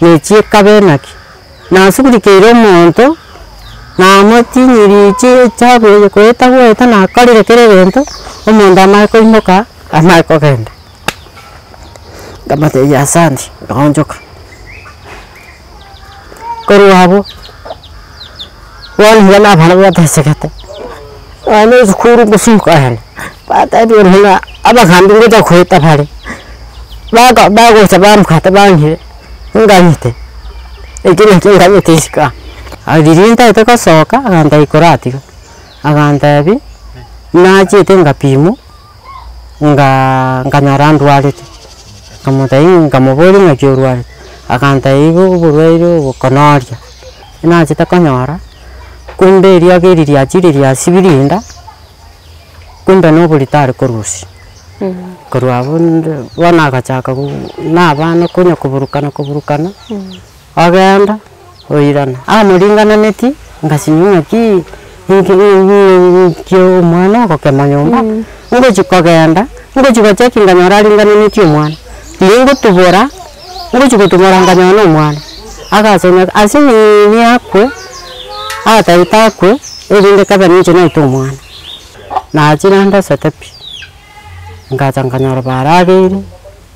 Nechie ekabe naki, nasugurikeire omonto, namotinyiri chichabu eye goeta goeta nakorire kera egento, omonto amanye koimoka, amanye kogenda. Nkamotebia asanti, nkaonchoka. Korwa abwo, bono iga nabana batesegete, nonya na esukuru ngosuka ere, batebire buna abagambi ngocha goeta bare, baka bagocha bambwata bang'ire, nganyete, ekio nakio nganyete isiko aa. Riria ntagete gosoka, agantebia koratiga, agantebia, nachiete ngapimwa, nga nkanyora ndwarete, nkamotebia nkamoboria ng'aki orwarete, agantebia igo oborwaire obo konoria, nachete konyora, kumbe eriogo eri riachire riasibirie enda, kumbe na oborito are korusia. Korwa abwo nde bono agachaka go na abana konya koburukana koburukana, ogenda oirana, amoringananeti ngasinywa ng'aki inki inki omwana ogokema nyomba, ngochi kogenda, ngochi gocheki nkanyora aringananeti omwana, riria ngotubora, ngochi gotubora nkanyora na omwana, agasonya ase ng'ina akwe, agatagete akwe, erinde kabe ninche naete omwana. Nachire ndosete pi, ngacha nkanyora barageire.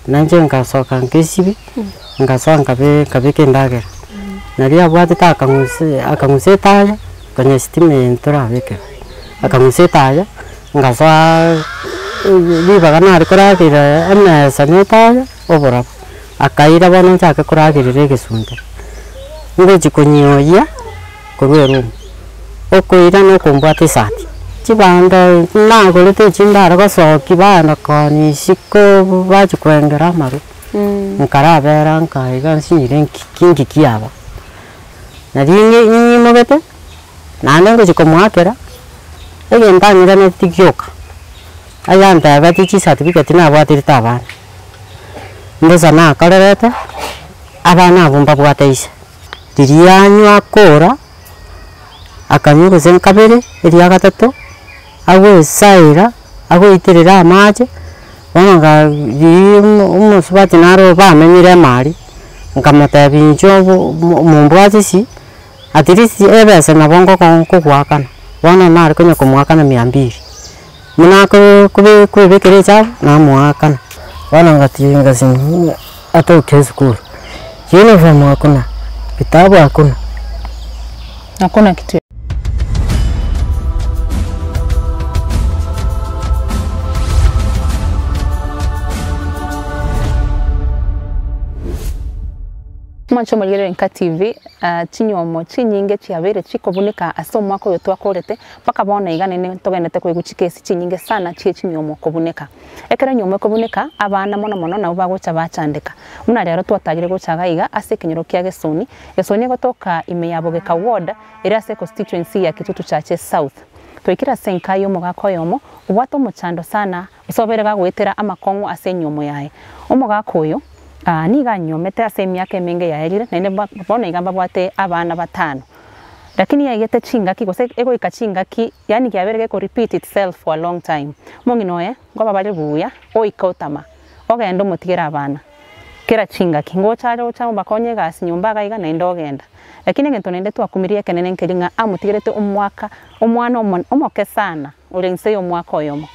Nainche nkasoka nkesibia, nkasoa nkabe nkabeka endagera, naria abwatete akang'usa akang'usa etaya, konya estima eye ntorabekera, akang'usa etaya, ngasoaa ribaga nare koragera emesa na etaya, oborabu, akaira bono nchake koragerera egesunte, ngochi konyioyia korwa eroom, okoira na okombwata esati. Chibando nagorete echi ndare gosokia bana koonia isiko bachia koengera amarwa, nkarabera nka iga nsinyire nki ki nki kiaba. Nari ng'i ng'imogete, naende ngochia komoakera, egento ang'iraneti gioka, ayantebetie chicertificate nabwaterete abana, mbosa nakorerete, abana abwo mbabwate ise. Riria anywa akora, akanywa gose nkabere, eria gatato, agoesaera, agoiterera amache, bono nga riria omo omosubati naro bamenyire ime aria, nkamotebia inchuo obo mo mombwatisi, at least ebesa nabo ngoko nkogoakana, bono nare konya komoakana mia mbili, buna ako kobe koebekera echabu, namoakana. Bono ngatiga ngasinywa atoke esukuru, uniform hakuna, vitabu hakuna. Hakuna kitu. Mwanche omorigereria Enka TV, chinywomo chinyinge chiabeire chikobuneka ase omwaka oyo twakorete, mpaka bono iga naende togenderete koigwa chikesi chinyinge sana chie chinywomo kobuneka. Ekero enywomo ekobuneka, abana mono mono nabo bagocha bachandeka. Buna rero twatagire gocha iga iga ase ekenyoro kia Gesoni, Gesoni egotoka ime ya Bogeka Ward ere ase econstituency ya Kitutu Chache South. Twaikire ase enka y'omogaka oyomo obwate omochando sana gose obeire gagoetera amakong'u ase enywomo yaye. Omogaka oyo nigo anywomete ase emiaka emenge yaerire naende bono iga mbabwate abana batano. Lakini yaigete chingaki gose egoika chingaki yaani kiabeire geko repeat itself for a long time. Omong'ina oye nkoba bare buya oika otama ogende omotigere abana. Kera chingaki ngocha are gocha obakonye egasi nyomba iga iga naende ogenda. Lakini egento naende twakumirie ekenene nkeri ng'a amotigerete omwaka omwana omo omoke sana ore inse y'omwaka oyomo.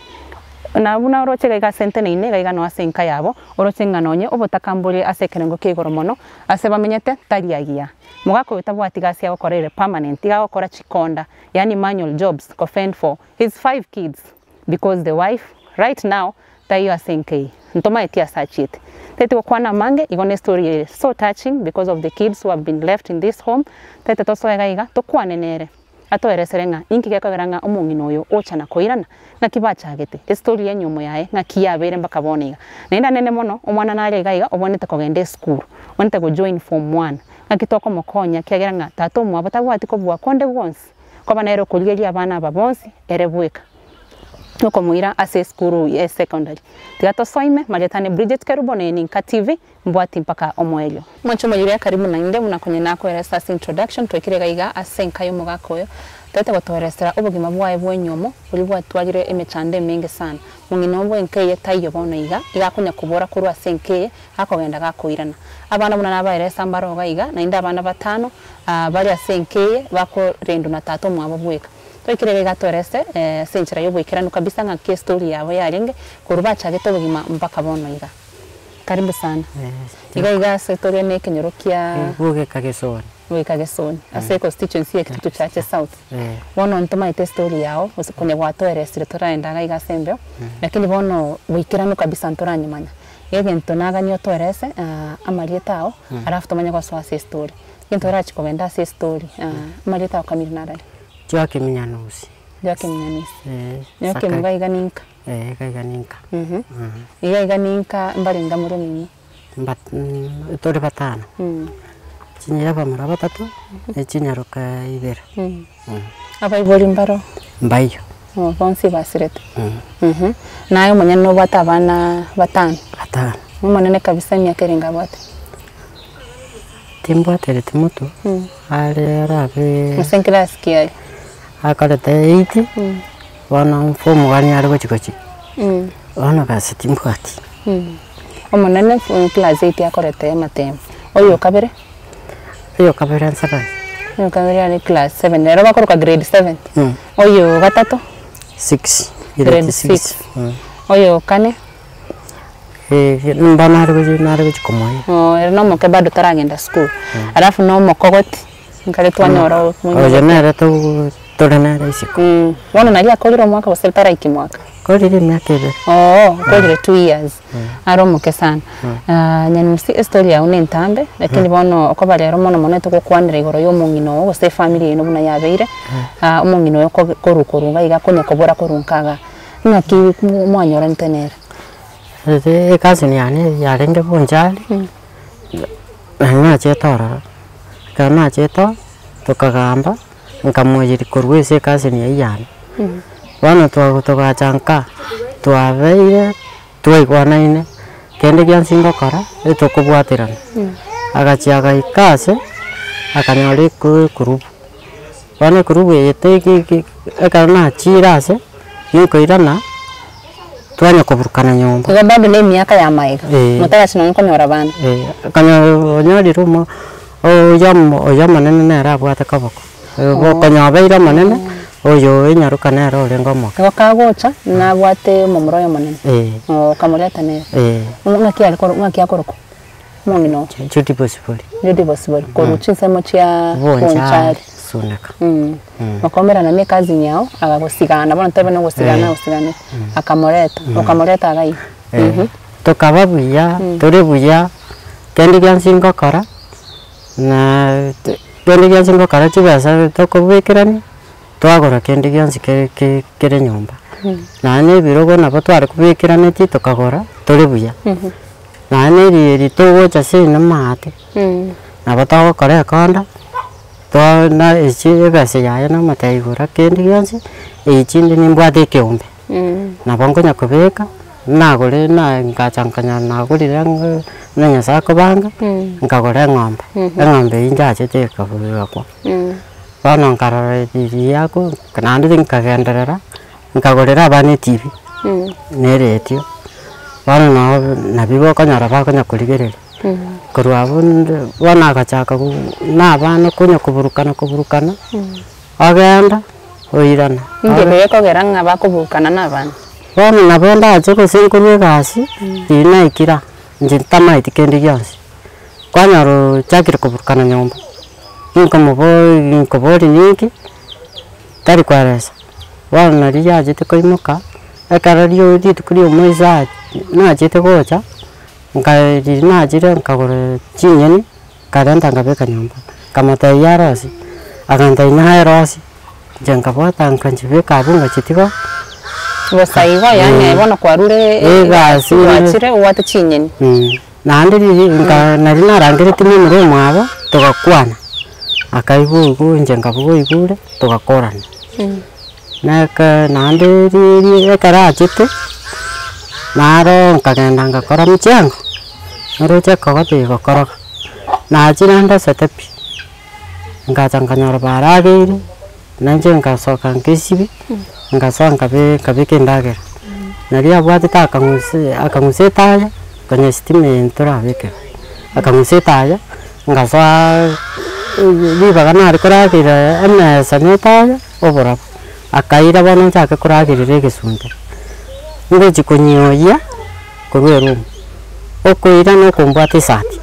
Na buna oroche iga iga ase nteneine iga iga noe ase enka yabo, oroche ng'a nonye obotaka mbore ase ekerengo kia igoro mono, ase bamenyete tari agiya. Mogaka oyo tabwati gasi agokora ere permanent, iga agokora chikonda, yaani manual jobs ko fend for his five kids because the wife right now taiyo ase enka eye. Ntomaeti ase achiete. Teti gokwana amange, igo ne story ere so touching because of the kids who have been left in this home, tete tosoe iga iga tokwane nere. Atoeresere ng'a inki gekogera ng'a omong'ina oyo ocha na koirana, ng'aki bachagete, estory y'enyiomo yaye ng'aki yabeire mpaka bono iga. Naende anene mono, omwana nare iga iga obwenerete kogenda esukuru, obwenerete go join form one, ng'aki tokomokonya ekiagera ng'a tata omwabo tabwati kobua konde gwonsi, koba nere okorigeria abana aba bonsi ere bweka. Okomoira ase esukuru ye secondary. Tiga tosoime, marieta ane Bridget Kerubo na eye Ninka TV, mbwati mpaka omoerio. Mwanche omoyire karibu naende buna konya nakoeresa ase introduction twaikire iga iga ase enka y'omogaka oyo tagete gotoeresera obogima bwaye bw'enyomo boria bwatwarire emechando emenge sana. Mong'ina obo enka eye taiyo bono iga, iga akonya kobora korwa ase enka eye akogenda gakoirana. Abana buna nabaeresa mbaro iga iga naende abana batano bare ase enka eye bakorendwa na tata omwabo bweka. Twaikire iga iga twerese ase enchera y'oboikeranu kabisa ng'aki estory yabo yarenge korwa bachagete obogima mpaka bono iga. Karibu sana. Iga iga ase tore na ekenyoro kia Bogeka Gesoni. Bogeka Gesoni ase econstituency ya Kitutu Chache South. Bono ntomaete estory yao gose konya gwatoeresire toraenda iga iga ase embeo, lakini bono boikeranu kabisa ntoranyemanya. Egento nagania otoerese amarieta ao alafu tomanye gosoa ase estory. Egento orachie kogenda ase estory amarieta ao kamiri narari? Joakim Nyanusi. Joakim Nyanusi. Eh, Joakim Sakai. iga iga ninka? Eh, iga iga ninka. Mhm. Iga iga ninka mbarenga more mino? Mbat- tore batano. Chinyira abamura batato, ne chinyaroka ibere. Abaibori mbaro? Mbaiyo. Oh, bonsi basirete. Naye omonyene nobwate abana batano? Batano. Omonene kabisa emiaka erenge abwate? Timbwatereti motwe, are arabe. Gose nclass ki aye? Akorete eight, bono form one are gochi gochi, bono gasi timbwati. Omonene class eight akorete amatemo, oyo okabere? Oyo okabere seven. Oyo okabere are class seven, ero bakoroka grade seven. Oyo ogatato? Six, Grade six. Oyo okane? Mbono nare gochi nare gochi komoira. Oo ere nomoke bado taragenda school. Alafu na omokogoti, nkare twanyora Oyo nere togo tore nere isiko. Bono naria akorire omwaka gose taraiki mwaka? Akorire emiaka ebere. Oo, okorire two years, are omoke sana. Nyanusi estory yago na entambe, lakini bono okoba rero mono mono togokwanera igoro ya omong'ina oo gose efamiri yaino buna yabeire, omong'ina oyo kobe korwa korwa iga iga konya kobora korwa nka igaa, ng'aki mwanyoranete nere? Ere ecousin yane yarenge bonchari, nari nachete ororo, ekero nachete oo, tokagamba, nkamoyeria korwa ase ecousin eywo yane. Bono twa togacha nka, twabeire twaigwanaine, kende gionsi ngokora, etokobwaterana. Agachia agaika ase, akanyora eko ekurubu, bono ekurubu eye teki ekero nachire ase, ninkoirana. Twanya koburukana nyomba. Igo bado na emiaka ya maega, Eh. motarachi nonya konyora abana. Eh, konya onyorire omo oyomo oyo omonene nere abwate koboko, konya obeire omonene, oyo enyaroka nere orenge omoke. Igo kagocha, nabwate omomura oye omonene, Eh. oo okamoreta nere. Eh. Ng'aki are koro ng'aki akorokwa? Omong'ina oo. Judy Bosibori. Judy Bosibori, korwa chinsemo chia Bonchari, Bonchari. Suneka. Okomerana na ecousin yao, agagosigana bono tobe nogosigana agosigane, akamoreta, okamoreta iga iga. Tokaba buya, tore buya, kende gionsi ngokora, na kende gionsi ngokora chibesa tokobekerania, twagora kende gionsi ke- ke kere nyomba. Nonya na ebirogo nabo tware kobekeranetie tokagora, tore buya. Nonya na erieri togocha seino maate, nabo togokora ekonda, twa echi ebesa yaye namotebia gora kende gionsi, echi inde nimbwate ekeombe, nabo nkonya kobeka, nagore na ngacha nkanyora nagorire ang'e buna nyasaye akobanga, nkagora eng'ombe, eng'ombe eywo nchachete ekabwekwa. Bono nkarora riria naende nkagenderera, nkagorera abana etibi, na eretio, bono noo nabio bokonyora bakonya korigereria. Korwa abwo rende bono agachaka go na abana konya koburukana koburukana, ogenda oirana. Inki gekogera ng'a bakoburukana na abana? Bono nabo ndache gose nkorwa egasi, riria naikire aa, inche ntamaeti kende gionsi, kwanyora ochakire koburukana nyomba. Ninkomoboria nkoboria ninki, tari koeresa, bono nario yachete koimoka, ekero rio rituko ria omoiso aa nachete gocha, nka riria nachire nkagora chinyeni, nkarenta nkabeka nyomba, nkamotebia arosie, agantebia naye rosia, inche nkabwata nkanchibeka abwo nkachitiga. Bosa igo yaani bono kwarure Egasi gwachire obwate chinyeni. Naende riria nka nari narangeretie momura omwabo, togakwana, akaigwa oigwa inche nkabuga oigure, togakorana. Neke naende riria ekero achete, naro nkagenda ngakora mchengo, noroche ekogoto egokoroga, nachire ndosete pi, ngacha nkanyora barageire, na inche nkasoka nkesibia, nkasoa nkabe nkabeka endagera. Naria abwatete akang'use akang'usa etaya, konya estima eye ntorabekera, akang'usa etaya, ngasoaa ribaga nare koragera emesa na etaya, oborabu, akaira bono nchake koragerera egesunte, ngochi konyioyia korwa eroom, okoira na okombwata esati.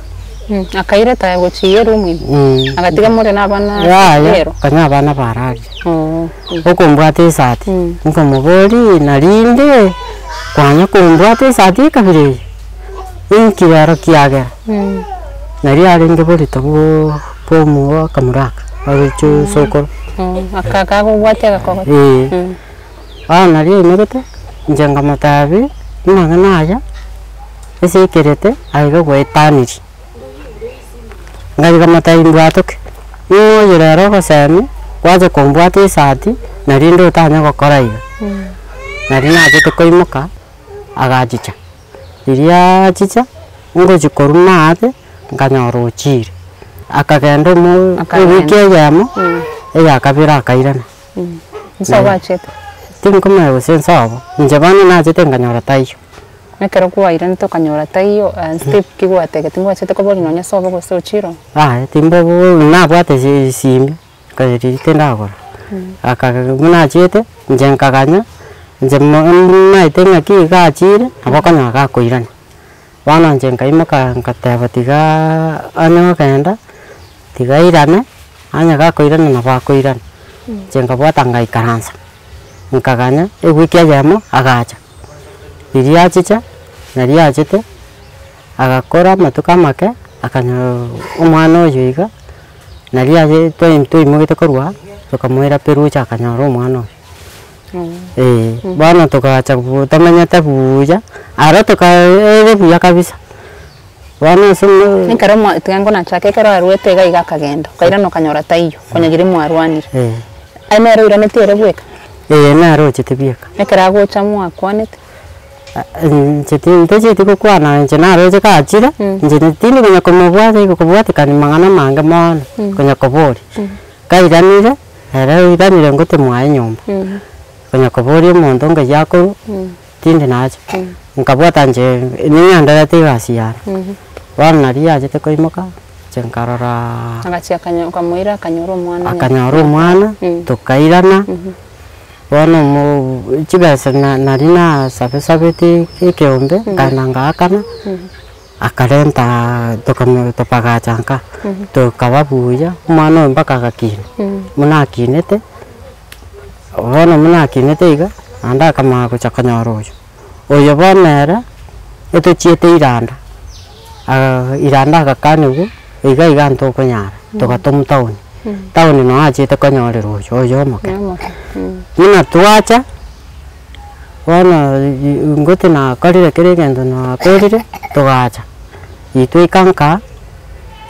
Akaira etaya gochia eroom ime, agatiga more na abana Yaya, ero. konya abana bararire. Oo. Okombwata esati, nkomoboria narinde kwanya kombwata esati ekabira eye, inki rero kiagera? Naria arenge borito bwo bwa omo akamura aka, agochia sokoro. Akagobwatia agakogota. Eeh. Bono naria aimogete, inche nkamotebia, amang'ana aya, ase ekerete aiga gwaetanirie. Nkarika motebia mbwatoke, ng'o oyo rero ogosemia, gwacha kombwata esati, na rinde otanya gokora iga. Nari nachete koimoka, agachicha, riria achicha, ngochi korwa maate, nkanyora ochire, akagenda omo ewiki Akagenda. eyemo, eya kabere akairana. Nsobo achete. Tinkomanya gose nsobo, inche bono nachete nkanyora taiyo. Ekero kwairanete okanyora taiyo, step ki gwategete ngwachete koboria nonya sobo gose ochire? Yaya timbobo nabwate esimi, nkayeria tindagora, akaga buna achiete, inche nkaganya, inche maete ng'aki iga achire, nabo okonyora gakoirana. Bono inche nkaimoka nkateba tigaaa onye gokenda, tiga airane, onye gakoirana nabo akoirana. Inche nkabwata ngaikaransa, nkaganya ewiki eyemo, agacha. Riria achicha, naria achete, agakora amatuko amake, akanyora omwana oyo iga, naria aye twai twaimogete korwa aa, tokamoira perucha akanyora omwana oyo. Eh, bono togacha bu tomenyete buya, aro toka ere buya kabisa, bono ase omo Ekero mwa tiga nkonachake ekero arwete iga iga akagenda, okairana okanyora taiyo, konya riria mwarwanire. Eh. Aye nere oiraneti ere bweka? Ee, nere ochete bieka. Ekero agocha mwakwanete? Inche ntochieti gokwana inche naroche gachire, inche tindi konya komobwata igo kobwatekani mang'ana amange mono, konya koboria. Kairanire, ere oiranire ngote mwaye nyomba, konya koboria omonto ng'ai akorwa, tindi nacha. Nkabwata inche ning'endererete egasi yane. Bono naria yachete koimoka, inche nkaroraa. Agachia akanyo okamoira akanyora omwana onye. Akanyora omwana, tokairana. Bono omo chibesa na nari nasabesabete ekeombe, nkaenda ngaakana, akarenta tokamo tokagacha nka, tokaba buya, omwana oyo mpaka agakina, buna akinete, bono buna akinete iga, naende akamanya gocha konyora oyo. Oyo bono ere, etochiete iranda, iranda agakaniwa, iga iga ntokonyara, togatomwa town. Town noo achiete konyorera oyo oyo omoke. Buna twacha, bono ngote nakorire kera egento nakorire, togacha, intwe nka,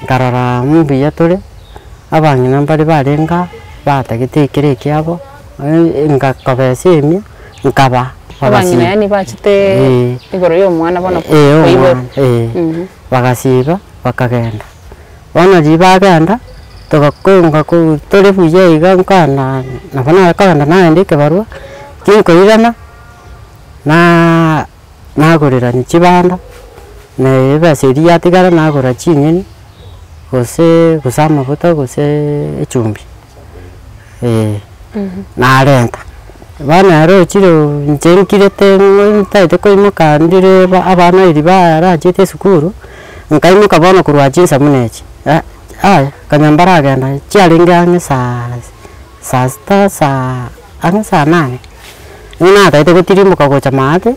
nkarora mbuya tore, abang'ina mbare barenge aa, batagete ekere ekiabo, ngakobesa emia, nkabaa, Abang'ina bagasiba. yaani bachete igoro ya omwana bono Eh, koiborwa. omwana eh, bagasiba, bakagenda. Bono riria bagenda, togakonga ko tore buya iga nkana nabo nare kogenda nagenda ekebarua, tinkoirana, naaa nagorerania chibando, na ebesa eria yatigara nagora chinyeni, gose gose amaguta gose echumbi, eh. Narenta, bono ere ochire inche nkirete ntaete koimoka ndire abana erio barachete esukuru, nkaimoka bono korwa chinsa buna echi, aya konya mbaragenda chiarenge ang'e saa saa sita saa ang'e saa nane, nigo nataete gotirimboka gocha maate,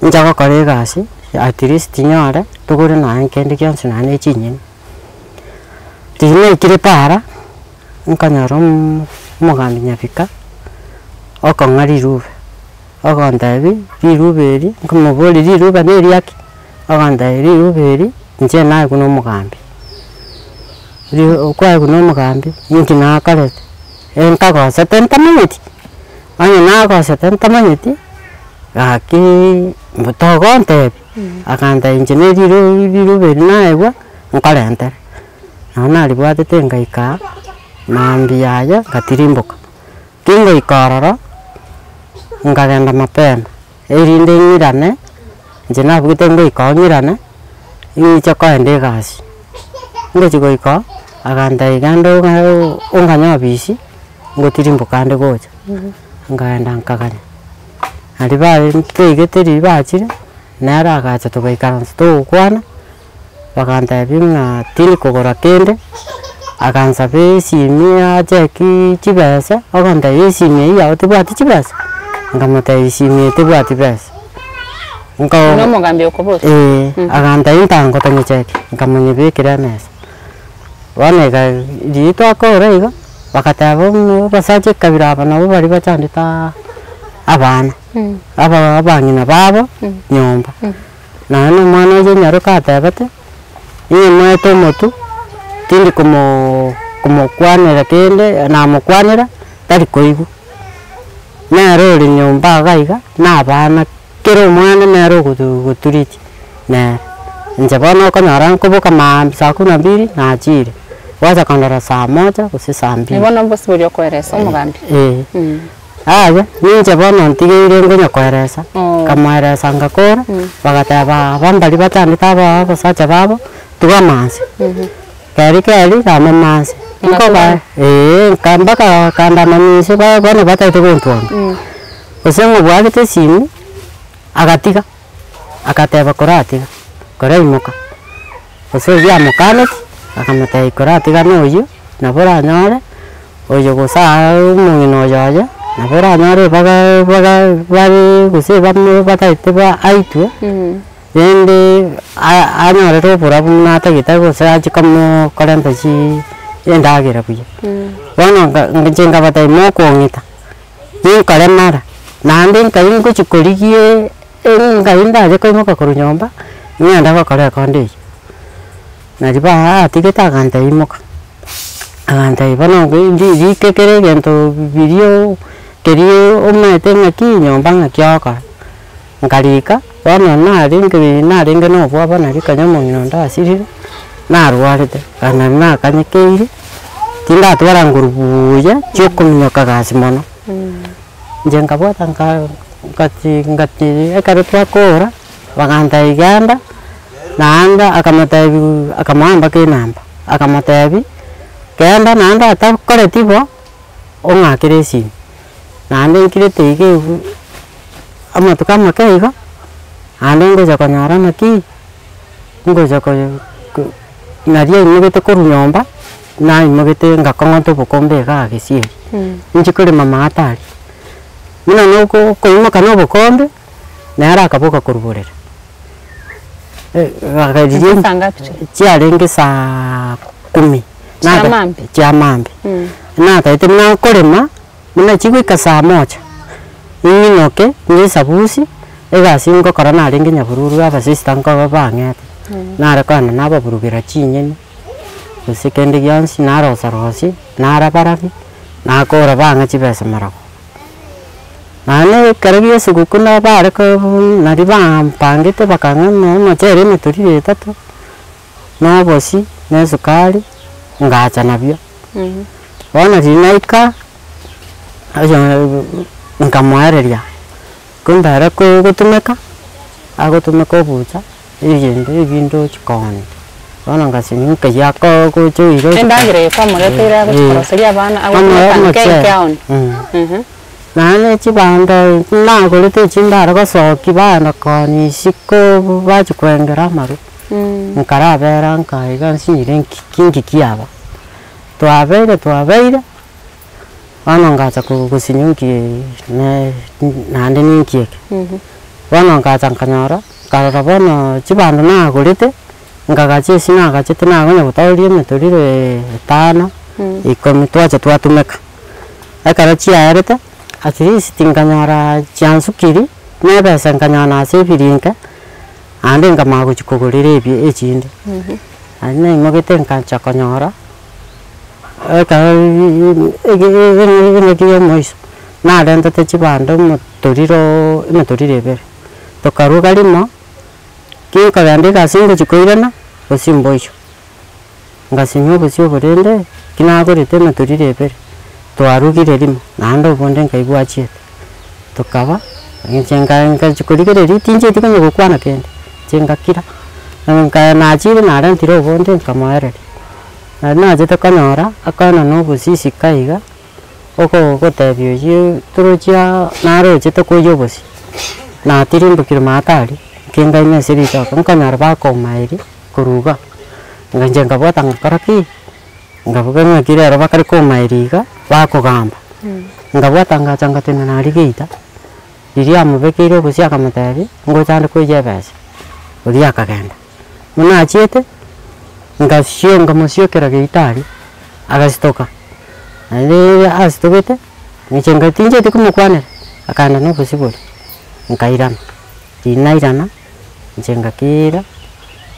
nche gokora egasi at least nyore togore nonya kende gionsi nonya na echinyeni. Riria naikire para, nkanyora omogambi Nyabika, okong'a rirube, ogontebia rirube eri, nkomoboria rirube na eriaki, ogontebia rirube eri, inche naegwa na omogambi. Ri- kwaegwa na omogambi, ninki nakorete, nkagosete ntamanyeti. Onye nagosete ntamanyeti, gakii togontebia, akantebia inche na eriro rirobe eri naegwa, nkorentere. Nabo naribwatete ngaika aa, mambia aye ngatirimboka. Kingoika ororo, nkagenda mapema, erinde ng'irane, inche nabugete ngoika oo ng'irane, ng'iche koenda egasi. Ngochi goika oo, agantebia genda onganye obisi, ngotirimboka ande gocha, nkaenda nkaganya. Aria bare ntaigete riria bachire, nere agacha togaikaransa togokwana. Bagantebia ng'a tindi kogora kende, agansaba esimi acheki chibesa, ogontebia esimi eywo yago tebwati chibesa? Nkamotebia esimi eye tebwati besa. Nka Buna omogambi okoboria? Eh, agantebia ntango tonyecheki, nkamonyebekera emesa. Bono iga riria twakora igo, bagateba buna abasacha ekabira aba nabo baria bachandete aa abana, aba abang'ina babo nyomba. Nonya na omwana oye onyaroke atebete, inye moete omotwe, tindi komoo komokwanera kende, namokwanera, tari koigwa. Nere ore nyomba iga iga, na abana, kera omwana nere ogotu gotureti nere. Inche bono okonyora nkoboka maambia saa kumi na mbili, nachire, gwacha kondora saa moja gose saa mbili. Bono obosi boria okoeresa omogambi. Eh. Yaya, ninche bono ntigeire ngonya koeresa, nkamoeresa ngakora, bagateba aba mbaria batandete aba abasacha babo, tiga amanse. Keri keri kama amanse, nkoba eeh, nka mpaka kandamani inse ba bono batagete gontwanga. Gose ng'obwagete esimi, agatiga, agateba koratiga, koraimoka, gose oywo amokaneti, akamotebia koratiga na oywo, nabo oranyore. Oyo gose aa omong'ina oyo oye, nabo oranyore baga baga bare gose bamo batagete ba aitwe, rende a- anyorere oborabu buna atagete gose achie komoo korenta chii endagera buya. Bono nka inche nkabatebia mokong'ita, ninkoremara, naende nkai ngochi korigiaaa nkai ndache koimoka korwa nyomba, ng'ende gokora ekonda eywo. Naria baatigete agantebia imoka. Agantebia bono rike kera egento birio keria omanyete ng'aki nyomba ng'aki ogokora. Nkarika, bono narenge narenge na obwoba nari konya omong'ina onde asirire, narwarete, naende nari nakanyekeire, tindatwara nguru buuya chia okominyoka gasi mono. Inche nkabwata nka ngati ngati ekero twakora, bagantebia genda, naende akamotebia akamoa mpaka enamba. Akamotebia, Genda naende atakoreti bo, ong'akere esimi. Naende nkirete iga ebu amatuko amake igo, naende ngocha konyora naki, ngocha koyo ko naria aimogete korwa nyomba, naimogete ngakong'ota obokombe igaa gesieri, inche korema amato aria. Buna noko okoimoka na obokombe, nere akaboka korwa borere. Chinsa saa ngapi chio? Chiarenge saa kumi. Chia mambia? Chia mambia. Natagete buna nkorema, buna chigoika saa moja, ning'inoke, nyesabusie, egasi ngokora narenge nyabururu abasista nkoba bang'ete, nare kogenda nababurugera chinyeni, gose kende gionsi, narosa rosia, narabarabia, nakora bang'a chibesa marogoba. Naende ekero gia esuguku nabo bare kobu naria bampangete bakang'a ng'a omochere emetoriro etato, na obosie, na esukari, ngacha nabio. Bono riria naika, nkamoereria, kumbe ere kogotumeka, agotumeka obucha. Egento ebinto ochia koonia, bono ngasinywa nkayia ako gocha oira ocha Endagera eye kwamoreteire agochi koroseria abana agotumeka nke nke aoni. Naende chibando nagorete echindaro gosokia baenda koonia isiko bachia koengera amarwa, nkarabera nka iga nsinyire nki ki nki kiaba. Twabeire twabeire, bono ngacha ko gosinywa nki ne naende ninki eke. Bono nkacha nkanyora, nkarora bono chibando nagorete, nkagacha ase nagachete nakonya gotaoria emetoriro etano, ikomi twacha twatumeka. Ekero chiaerete, at least nkanyora chiansukiri, na ebesa nkanyora nase ebiri nke, naende nkamanya gochia kogorera ebi echinde. Naende naimogete nkacha konyora, ekero engaki ya omoiso. Narentete chibando omotoriro emetoriro ebere, tokaruga rimo, ki nkogenda egasi ngochia koirana, gose mboiyo. Ngasinywa obosie obo rende, ki nagorete emetoriro ebere, twarugire rimo, naende obonde nkaigwa achiete, tokaba, inche nka nkachia korigereria tinchieti konya gokwana kende, inche ngakira, nka nachire narentire obonde nkamoereria. Nari nachete konyora, akoenana obosisika iga. Okogotebia oyio torochia naroche tokoiywa obosie, natirimbokire maate aria, nkengaina ase ritoke, nkonyora bakomaeria korwa igaa, inche nkabwata ngakora ki? Nkabuga ng'aki rero bakare komaeria iga, bakogamba, nkabwata ngacha ngatenena aria geita, riria amobekeire obosie akamotebia, ngocha ande koiywa ebesa, oria akagenda. Buna achiete, ngasio nkamosiokera geita aria, agasitoka, naende asitogete, inche nka tinchieti komokwanera, akaenda na obosio boria, nkairana, riria nairana, inche ngakiira,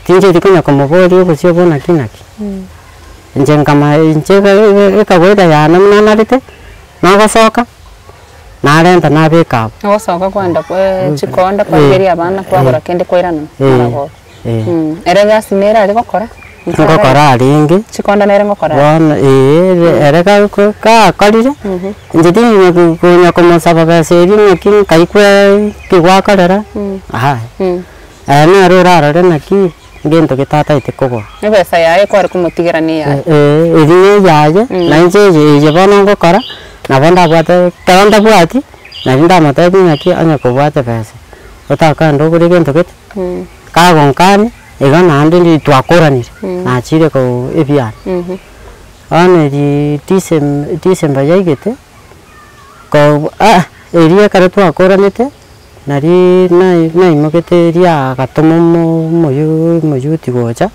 tinchieti konya komoboria obosio obo naki naki, inche nkama inche ekawaida yane buna narete, nagosoka. Narenta nabeka abwo. Ogosoka kwenda kwe chikonda kwarigeria abana kwagora kende kwairana maragoba. Ere egasi nere are gokora? Ngokora arenge. Chikonda nere ngokora are? Bono ee ere gakorire, inche tinyanya konya komosaba besa eria naki nkai ki gwakorera, aya. Ere nere orarore naki, ngento gete ataete kogora. Ebesa yaye kware komotigera neyaye. Eeh eria neyaye, na inche eye eye bono ngokora, nabo ndabwate ekero ntabwati, nari ndamotebie ng'aki onye kobwate ebesa, otakende ogore egento gete, kagonkania, igo naende ndiri twakoranire, nachire ko ebiara. Bono erii Decem- December yaigete, ko aa eria ekero twakoranete. Nari naimogete eria agatoma omo omoyu omoyuti gocha,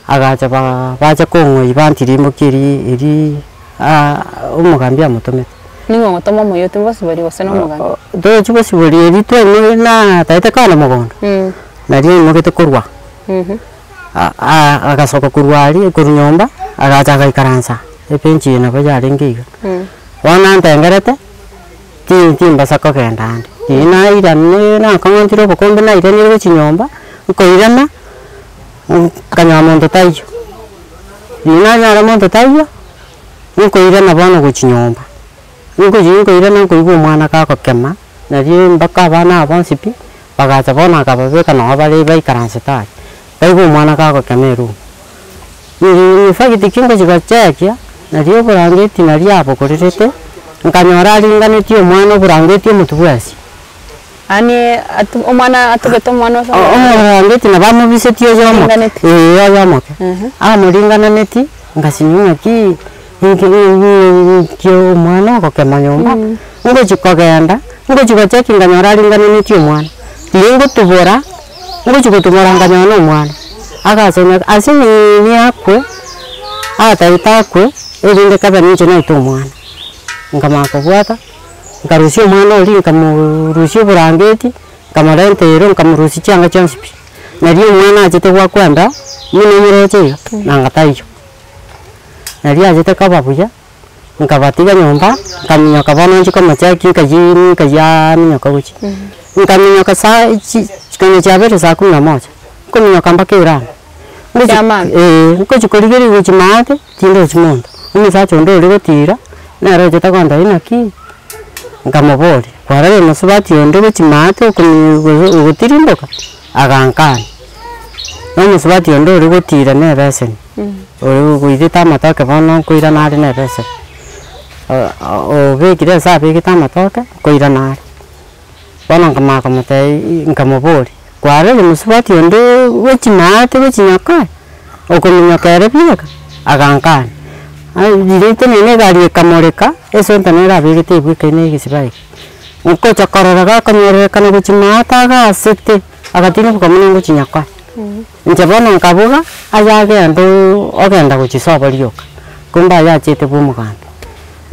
agacha ba bacha kong'oyia bantirimbokia eri eri omogambi amotomete. Ning'o ogotoma omoyuti mbosibori gose na omogambi? Tochi bosibori eri twaimoire nataete kogenda mogondo, nari aimogete korwa agasoka korwa aria korwa nyomba, agacha agaikaransa ebenchi eye nabo yarenge iga. Bono nantengerete. Timbasa kogenda ande, riria nairanire nakong'ontire obokombe nairanire gochia nyomba, nkoirana, nkanyora monto taiyo, riria nanyora monto taiyo, nkoirana bono gochia nyomba, nkochi nkoirana nkoigwa omwana gagokema, nario mpaka abana aba bonsi pi, bagacha bono akababeka noo bare baikaransete aria, baigwa omwana gagokema eroom. In fact kingochia gochekia, nario oborangeti nario abokorerete, nkanyora aringanetie omwana oborangeti omotwe bwensi. Yaani atu omwana atugete omwana ase Oborangeti nabo amobisetie oyo omoke, Aringanetie. eh oyo omoke, amoringananeti, ngasinywa ng'aki inki inki omwana ogokema nyomba, ngochia kogenda, ngochia gocheki nkanyora aringanetie omwana, riria ngotubora. Ngochia gotumora nkanyora na omwana, agasoma ase ng'ina akwe, atagete akwe, erinde kabe ninche naete omwana. Nkamanya kobwata, nkarusia omwana oria nkamorusia oborangeti, nkamorenta ero nkamorusia chianga chionsi pi. Nario omwana achete gwakwenda, buna omoroche iga, nanga taiyo. Nario achete koba buya. Nkabatiga nyomba, nkaminyoka bono nchie komocheki nkayia nkayia minyoka gochia. Nkaminyoka saa chi konya chiabeire saa kumi na moja, nkominyoka mpaka erami, ngochi Chiamambia? eh, nkochi korigereria gochia maate, tindochi monto, omosacha onde oria gotira, nere ochete gontebia naki, nkamoboria, kwarorire mosubati onde gochia maate okomi gose ogotirimboka? Agankania, na omosubati onde oria gotira na ebeseni. Oyo ogoirete amatoke bono nkoirana are na ebeseni, obekire ase abegete amatoke, nkoirana are. Bono nkamanya komotebia nkamoboria, kwarorire mosubati onde gochi maate gochi nyakoe, okominyoka ere bieka? Agankania, aye riria ntenene egari ekamoreka, eswenta nere abegete ebwekaine egesiba eke, nkocha korora gakonyererekana gochi maate agasete, agatinyoka buna ngochi nyakoe. Inche bono nkaboga, ayagenda oo ogenda gochia sobo rioka, kumbe aye achete bwa omogambi,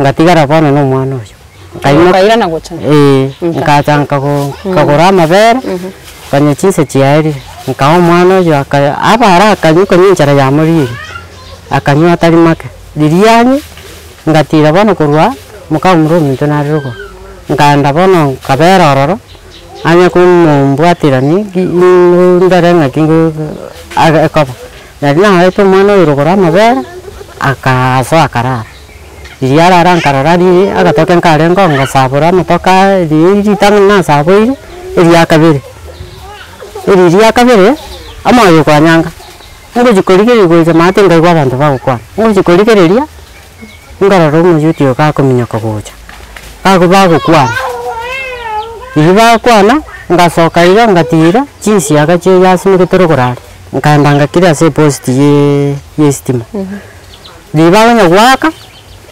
ngatigara bono na omwana oyo, nkaimoka Okairana gocha eh, nka. nkacha nkago nkagora amabere, nkanywa chinsa chiaerire, nkaa omwana oyo aka abare akanywa konywa enchara yamorire, akanywa atari make. Riria anywa, ngatira bono korwa, moka omura ominto nare rogoro. Nkaenda bono nkabera ororo, anye komombwaterani ki ndore ng'aki ngo age ekoba. Nari naete omwana oyo rogoro amabere, akasoa akarara. Riria arara nkarora riria agatoke nkarenge ngasabora amatoke aya riria ritang'ani nasaboire, eria kabere. Eri ria kabere, omoyo okanyanga, ngochi korigereria gocha maate nkaigwa abanto bagokwana, ngochi korigereria, nkarora omoyuti oyo gakominyoka gocha, kago bagokwana, riria bagokwana, ngasoka iga ngatira, chinsiaga chia yasimegete rogoro aria, nkaenda ngakira ase epost ye ya estima. Riria bakonya goaka,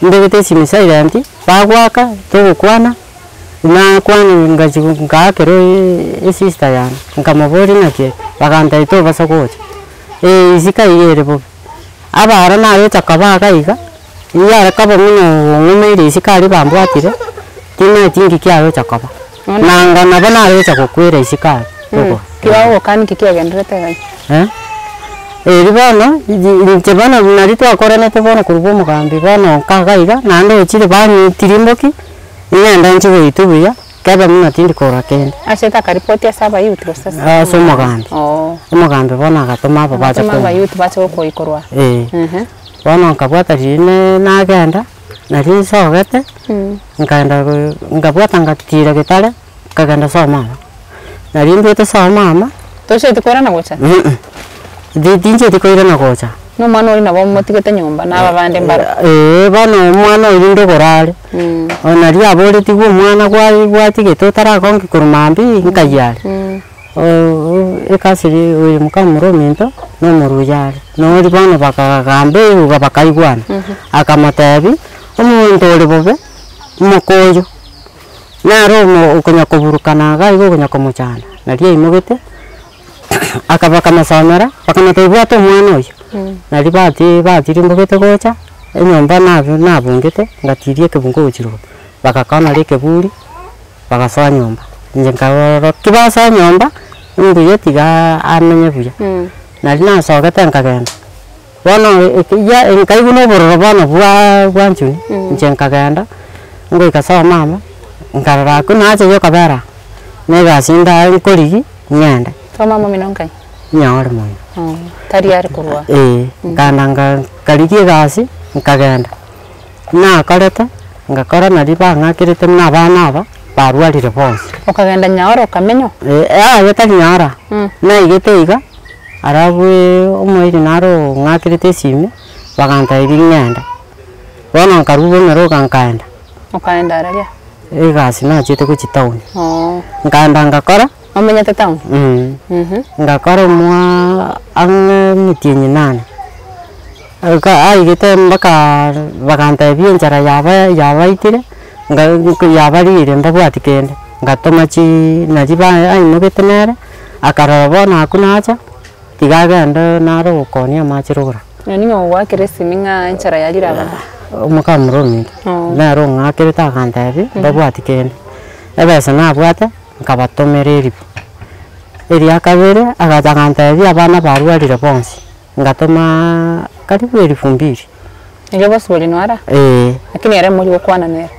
mbegete esimi silent, bagoaka, togokwana, nakwana ngachia ngaakera esister yane, nkamoboria naki ere, bagantebia tobasa gocha, eh isiko iga ere bobe. Abara nagocha koba iga iga, iga are koba buna ong'umeire isiko aria bambwatire, timanyeti nki kiagocha koba. Nanga nabo nagocha gokwera isiko aria rogoro. Kibagoka nki kiagenderete iga? Eh, erio bono, inche bono nario twakoranete bono korwa bwa omogambi bono nka iga iga, naende ochire banyetirimboki, ng'ende nchie goitwa buya, kebe buna tindi korora kende. Ase akaripoti ase abayouth gose ase Ase omogambi. Oo. Omogambi bono agatoma aba bache Agatoma kong'ina. abayouth bache gokoikorwa. Eh. Bono nkabwata riria ne nagenda, nario nsogete, nkaenda go nkabwata ngatira getare, nkagenda sobo mama. Nario ndwete sobo mama. Tochieti koirana gocha? Tinchieti koirana gocha. Na omwana oria nabo motigete nyomba na aba bande mbaro? Eeh, bono omwana oyio ndogoro are, nario aboretigwe omwana gwa gwatigete otaragongi korwa mambia nkai are. Ekasi eri oyo mokamura ominto, na omoruya are, nori bono bakagamba eruga bakaigwana, akamotebia, omonto ore bobe, omokoyo, naro omo okonya koburukana iga iga okonya komochanda, nario aimogete. Bakamasomera, bakamotebia bwata omwana oyio, nario bati batirimbogete gocha, enyomba nabe nabungete, ngatiria ekebungo gochia rogoro, bagakwana ekeburi, bagasoa nyomba. Inche nkarora ki basoa nyomba, mbuya tiga amenye buya. Nario nasogete nkagenda, bono ya nkaigwa na obororo bono bwa bwanchuni, inche nkagenda, ngoika sobo mama, nkarora akwo nacha yokobera aa, na egasi ndaye nkorigia. Ng'ende. Sobo mama omino nkai? Nyore mono. Oh, tari are korwa. Eeh, nkaenda nka nkarigia egasi, nkagenda. Nakorete, ngakora naria bang'akerete buna abana aba, barwarire bonsi. Okagenda nyaore okamenywa? Yaya tari nyaora, naigete iga, alafu omoiri naro ong'akerete esimi, bagantebia ng'ende. Bono nkarwa bomera iga nkaenda. Okaenda araria? Egasi nachiete gochia town. Oo. Nkaenda ngakora. Omenyete town? Ngakora omwa ang'e emetienyi nane. Aka aigete mpaka bagantebia enchara yaba yabaitire, nga yabarire mbabwati kende, ngatoma chi naria ba aimogete nere, akarora bono akwo nacha, tiga agende naro gokonia amache rogoro. Nonya ning'o ogoakera esimi ng'a enchara yarire abana? Omokamura ominto, nere ong'akerete agantebia, mbabwati kende, ebesa nabwate. Nkabatomera eribu. Eria kabere agacha agantebia abana barwarire bonsi, ngatomaaa karibu elifu mbili. Erio bosibori noara? Eeh. Lakini ere mori gokwana nere?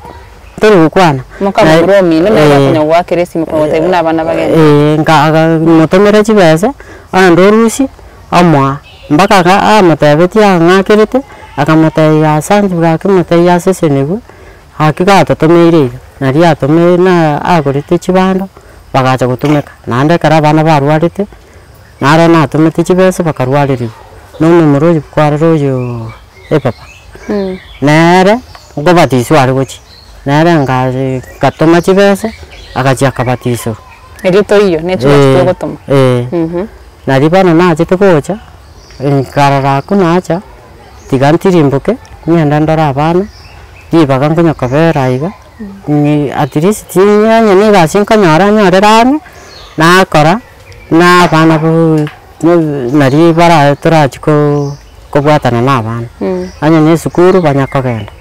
Tori gokwana. Mokamura omino nere akonya goakera esimi kogotebia buna abana bagende. Eeh, nka aga motomera chibesa, ogenda orusie, omoa. Mpaka aka amotebetie ang'akerete, akamotebia asante gaki motebie asesenigwe. Gaki gatotomeire iga, nario atomeire na agorete chibando, bagacha gotumeka. Naende ekero abana barwarete, naro natomete chibesa bakarwarerigwa, na omomura oyio kwarora oyooo epapa, nere nkobatiswa are gochia, nere nkaaa nkatoma chibesa, agachia akabatiswa. Erio toiyo, ne chibesa togotoma. Eeh, nario bono nachete gocha, nkarora akwo nacha. Tiga ntirimboke, ng'ende ndore abana, ribaga nkonya kobera iga, ng'i at least onye na egasi nkonyora nyorere ang'e, nakora, na abana boo nari bara torachie koo kobwatana na abana. Onye na esukuru banya kogenda,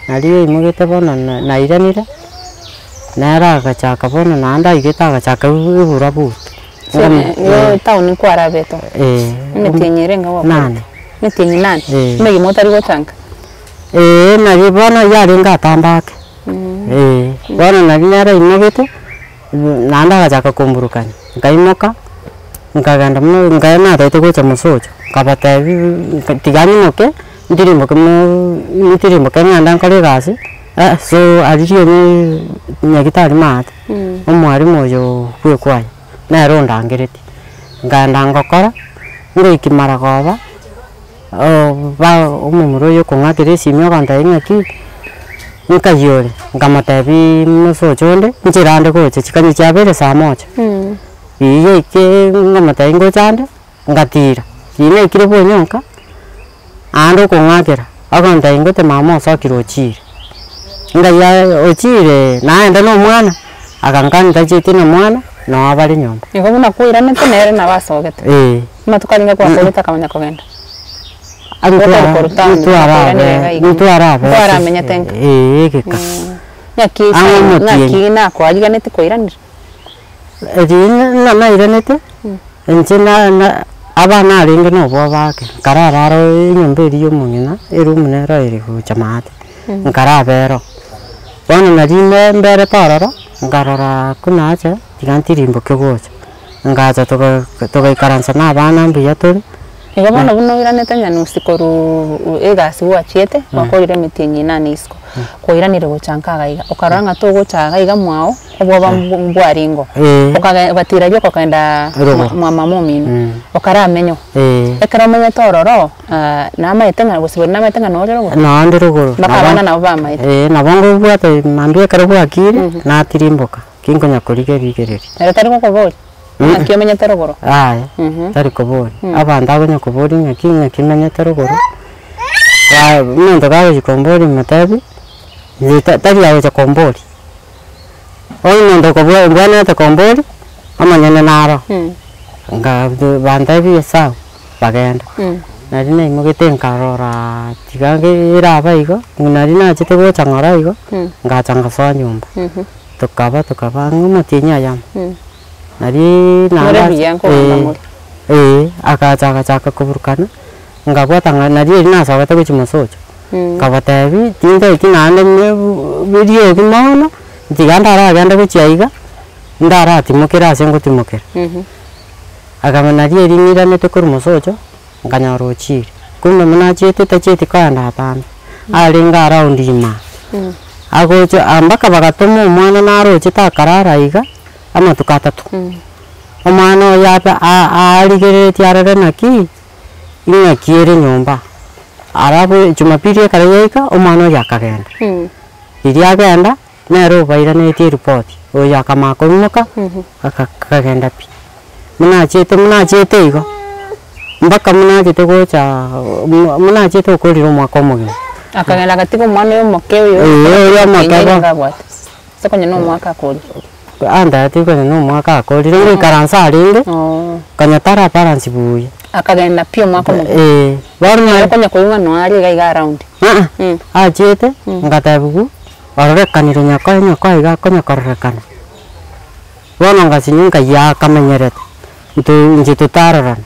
nario oimogete bono na nairanire, nere agachaka bono naende aigete agachaka eburabutu. Igo etown nkwarabete oo? Eeh. Emetienyi ere enga gwakorete? Nane. Emetienyi nane? Eeh. Emegima otari gochanka? Eeh, nari bono yarenge atambe ake. Eh, bono nari nere aimogete, naende agachaka komburukania, nkaimoka, nkagenda buna nkaye natagete gocha mosocho, nkabatebi tiga nyimoke, ntirimboke moo ntirimboke ng'ende nkore egasi, so aria rionye nyagetari maate, omwalimu oyo bwa ekwaya, nere ondangeretie, nkaenda ngokora, ngoikia maragoba. Ba omomura oyo okong'akera esimi ogontebia ng'aki, nkai ore? Nkamotebiaa mosocho onde, nchera ande gocha chikanye chiabeire saa moja. Riria yaikire nkamotebia ngocha ande, ngatira, riria naikire bonyonka, aande okong'akera, ogontebia ngote mama osokire ochire. Ngai aye ochire naende na omwana, agankania tachieti na mwana, noo bare nyomba. Igo buna kwairanete nere nabo asogete. Eeh. Amatuko arenge kwakorete akamanya kogenda. Gotari korwa town, Ntwarabe iga iga. ntwarabe Ntwaramenyete nka. Eeh egeka. Ng'aki Ang'e omotienyi. ng'aki nakoariganeti koiranera? Riria ng'a nairanete, inche na na abana arenge na obwoba ake, nkarara aro enyomba eria ya omong'ina, eroom nero ere gocha maate, nkaraba ero. Bono nari mbe mberete ororo, nkarora buna ache, tiga ntirimboke gocha. Ngacha toga togaikaransa na abana mbuya tore. Igo bono buna oiranete nyanusi korwa egasi gwachiete, gwakorire emetienyi inane isiko, kwairanire gocha nka iga iga, okarora ng'a togocha iga iga mwao, obwoba mbwarengo, Eeh. okage ogatira rioka okagenda Rogoro. mwa mama omino, okaramenya oo. Ekero omenyete ororo, namaete ng'a gose bori namaete ng'a nore rogoro? Nonde rogoro. Mpaka abana nabo bamaete. Eeh, nabo ngobwate mambia ekero bwakire, natirimboka. Tinkonya korigia rigereria. Ere tari gokoboria, Ng'aki omenyete rogoro? Yaya, tari koboria. Abanto akonya koboria ng'aki ng'aki menyete rogoro, ba omonto kagochia komboria motebi, inche ta- tari agocha komboria. Onye omonto okobua obwenerete komboria, omonyene naro, nka bantebi sawa, bagenda. Nari naimogete nkaroraa tiga eraba igo, nari nachete gocha ng'ora igo, ngacha ngasoa nyomba. Tokaba tokaba ang'e omotienyi ayamo, nariiii More naende buya nkogamba more. eh, agacha agachaka koburukana, nkabwata ng'a nari erio nasogete gochia mosocho, nkabatebia tintaeti naende riogi mono, tiga ndaragende gochia iga, ndaratimokere ase ngotimokera. Akaba nari erio ng'iranete korwa mosocho, nkanyora ochire, kumbe buna achiete tachieti kogenda atambe, arenge around imaa, agocha aa mpaka bagatoma omwana narochete akarara iga, amatuko atato. Omwana oyo abe a- arigereretie arore naki, ing'aki ere nyomba, alafu jumapili ekero yaika, omwana oyo akagenda. Riria agenda, nere obairanetie eripoti, oyo akamanya koimoka, aka akagenda pi. Buna achiete buna achiete igo, mpaka buna achete gocha buna achiete okorire omwaka omogima. Akagenda agatiga omwana oyo omoke oyo Eeh oyo omoke bo. nigo abwate, ase konya na omwaka akorire. Antaeti konya na omwaka akorire, ngoikaransa arenge, konya tara balance buya. Akagenda pi omwaka omogima. Eeh, bono Nere konya koigwa ng'a noare iga iga around. Achiete, ngatebigwa, ororekanire nyakoe nyakoe iga akonya kororekana. Bono ngasinywa nkayia akamenyerete, intwe inche totarorana,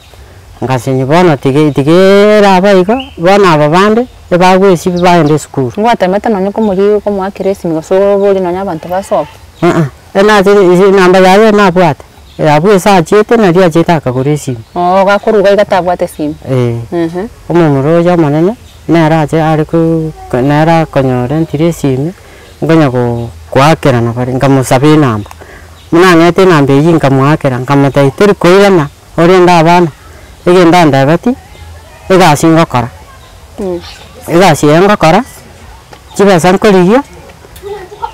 ngasinywa bono tiga tiga eraba igo, bono aba bande, ebagwesibia bagenda esukuru. Ngwatemete nonye komorigia komoakera esimi gose oborie nonye abanto basobe? Aa, enachete ase enamba yaye nabwate, abwo ase achiete nario achiete akagora esimi. Oo gakoruga iga tabwate esimi? Eeh, omomura oyo omonene, nere ache are ko nere akonyora entire esimi. Nkonya goakerana bare, nkamosaba enamba, buna ang'ete enamba eyio nkamoakera, nkamotebia tori koirana orende abana, egento antebetie, egasi ngokora, egasi eye ngokora, chibesa nkorigia,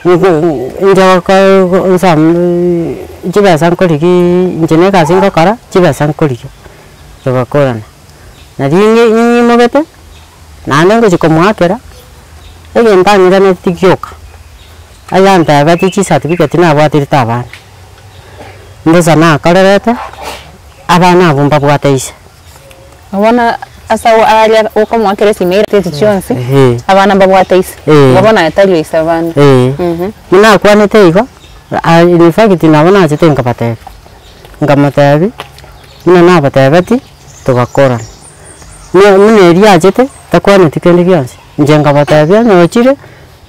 inche goko nsome chibesa nkorigiaaa inche na egasi ngokora, chibesa nkorigia, togakorana. Nari ng'i ng'imogete. Naende ngochia komoakera, egento ang'iraneti gioka, ayantebetie chicertificate nabwaterete abana, mbosa nakorerete, abana abwo mbabwate ise. Bono ase agwo aria okomoakera esimi eirete chionsi, Eeh. abana mbabwate ise, Eeh. igo bono aye tari oise abana. Eeh, buna nakwanete igo, in fact nabo nachete nkabatebia, nkamotebia, buna nabatebetie, togakorana. Buna eria achete, takwaneti kende gionsi, inche nkabatebia onye ochire,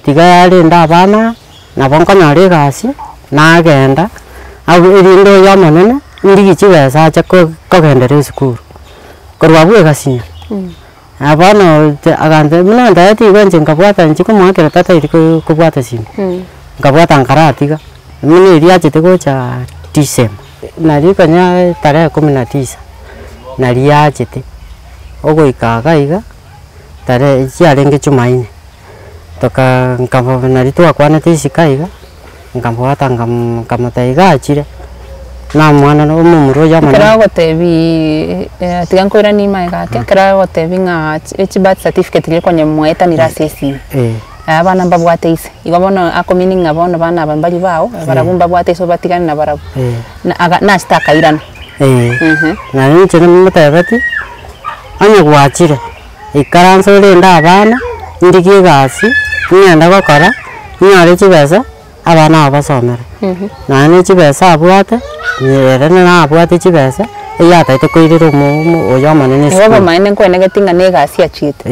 tiga arende abana. nabo nkonyora egasi, nagenda, abwo erinde oyo omonene, ndigie chibesa ache ko- kogendera esukuru. Korwa abwo egasinya, na bono agantebia buna antebetie igo inche nkabwata inche komoakera tataeti ko- kobwata simu, nkabwata nkaratiga, buna eria achete gocha December, nari konya tarehe kumi na tisa, nari achete, ogoika iga iga, tarehe chiarenge jumaine, tokaa nkaba nari twakwanete isiko iga, nkabwata nkam nkamotebia iga achire, na omwana na omomura oyo Ekero omonene. agotebiiii tiga nkoiranie magega ake, ekero agotebi ng'a chi birth certificate riria konya mwaetanire ase esimi, abana mbabwate ise, igo bono akomini ng'a bono bana aba mbari bao, barabwo mbabwate ise obatigane nabarabwo, na aga nachete akairana. Nari inche namotebetie, onye gwachire, ikaransa orende abana, ndigie egasi, ng'ende gokora, nyore chibesa, abana aba basomere. Nonya na chibesa abwate, ere nabwate chibesa, eywo atagete koirera omo omo oyo omonene Igo esukuru. obomaene nkwenegeti ng'a na egasi achiete.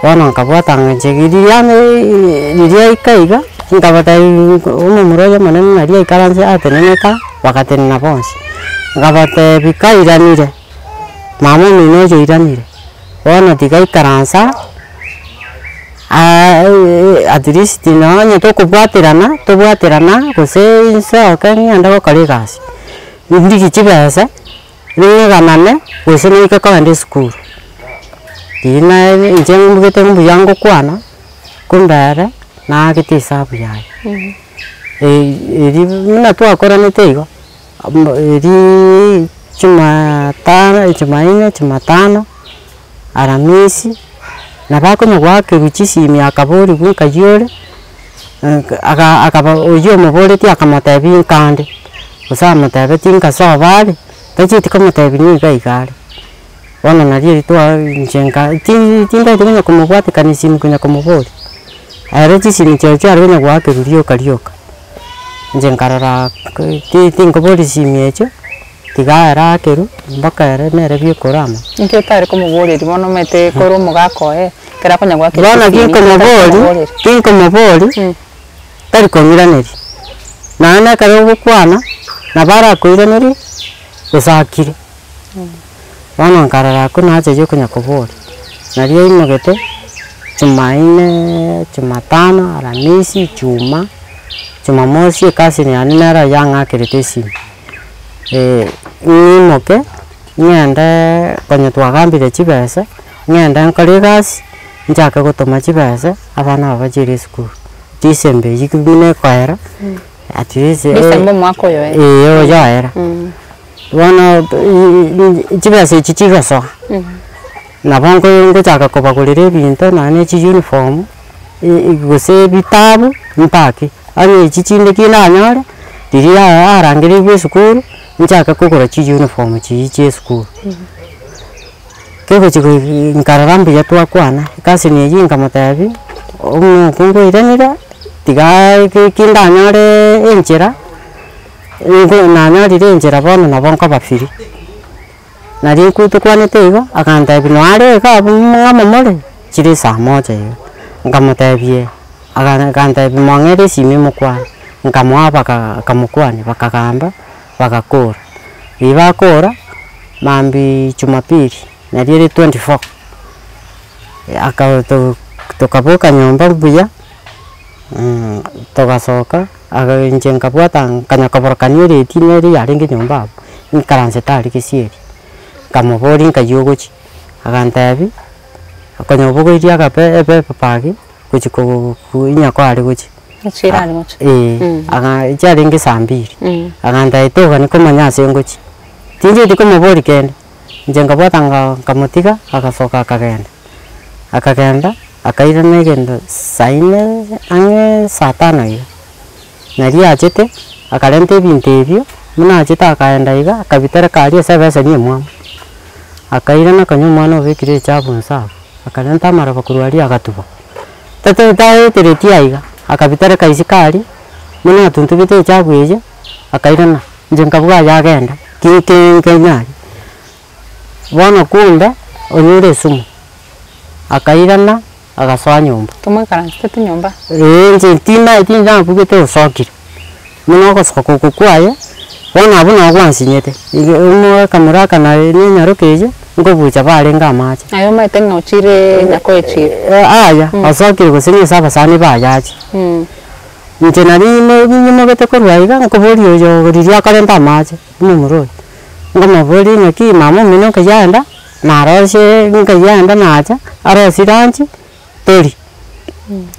Bono nkabwata ng'a inche riria riria aika iga, nkabatebia omomura oyo omonene naria aikaranse atenenete aa, bagatenena bonsi. Nkabatebia kairanire, mama omino oyo oiranire, bono tiga aikaranse aa at least nonye tokobwaterana, tobwaterana gose nsoke ng'ende gokora egasi, ndigie chibesa. Ning'eganane, gose naike kogenda esukuru, riria naye inche mbugete mbuya ngokwana, kumbe ere naagete esabu yaye. Eria buna twakoranete igo, eriiii jumatano jumaine, jumatano, aramisi, nabo akonya goakerwa chisimi akaboriwa nkai ore, aka akaba oywo omoboretie akamotebia nkande, gose amotebetie nkasobo are, tachieti komotebia niga iga are. Bono nario erio twa inche nka ti tindaeti konya komobwatekania esimi konya komoboria, ere chisimi chiaye chiare konya goakerwa rioka rioka, inche nkarora ti tinkoboria esimi echio. Tiga ere akerwe, mpaka ere nere biekore amo. Inki otare komoboreria bono omanyete kore omogaka oye, ekero akonya goakera Bono esimi, inki otare ginkomobori, komoboreria? ginkomobori, tari kong'iraneria, naende ekero ogokwana, nabo arakoiranerie, gose akire. Bono nkarora akwo nacheria okonya koboria, nario aimogete, jumaine, jumatano, aramisi, ijumaa, jumamosi ecousin yane nere oyang'akerete esimi. Ng'imoke, ng'endeee konya twagambire chibesa, ng'ende nkore egasi, nchake gotoma chibesa, abana aba bachiere esukuru. December eywo ki buna ekoera, at least December omwaka oyo oera. eh oyo oera. Bono chibesa echi chigosoa, nabo nko ngochaka kobagorera ebinto nonya na echiuniform, gose ebitabu, mpake. Onye echi chinde ki nanyore, riria arangerigwe esukuru, nchake kogora chiuniform chiria chia esukuru. Kegochi goi nkarora mbuya twakwana, ecousin eywo nkamotebia, omokungu oiranire, tiga ki ki ndanyore enchera, nko nanyorire enchera bono nabo nkoba free. Nari nko tokwanete igo, agantebia noare iga abwo ng'amo more, chire saa moja iga, nkamotebia eh, aga agantebia mong'ere esimi mokwane, nkamoa baka akamokwania bakagamba, bagakora. Riria bakora, mambia jumapili, nari ere 24, aka to tokaboka nyomba buya, togasoka. Aka inche nkabwata nkanya koborokania ereti nere yarenge nyomba abwo, nkaransete aria gesieri, nkamoboria nkai ogochia, agantebia, konya obogoirie agape epepa bag, gochia ko inyako are gochia. Echiro are gochia. Eeh, aga chiarenge saa mbiri, agantebia togani komanya ase ngochia, tinchieti komoboria kende, inche nkabwata nka nkamotiga, agasoka akagenda, akagenda. Akairana egento saa inne ang'e saa tano iga, nario achete, akarenta ebinto ebio, buna achete akaenda iga, akabitereka aria ase ebeseni emwamu. Akairana konya omwana obekire echabu nse abwo, akarenta amaroba korwa aria agatuba, tata taetereti aiga, akabitereka isiko aria, buna atuntubete echabu eyio, akairana, inche nkabua aye agenda, ki ki nkenyare. Bono kumbe, onyure esumu. Akairana. Agasoa nyomba. Tomoikaransete nyomba? Ee, inche timanyeti nabugete osokire, buna ogosoka oko kwaye, bono abwo nabo gwansinyete, igo omo ekamura aka naye na enyaroka eyio, nkobucha barenge amache. Aye omanyete ng'a ochire nyakoe chire? Aya, osokire gose nise abasani baye ache. Inche nari nyimogete korwa iga, nkoboria oyo riria akorenta amache, omomura oyo, nkomoboria ng'aki mama omino nkai aenda. Narosie nkayenda nacha, arosie lunch, tori,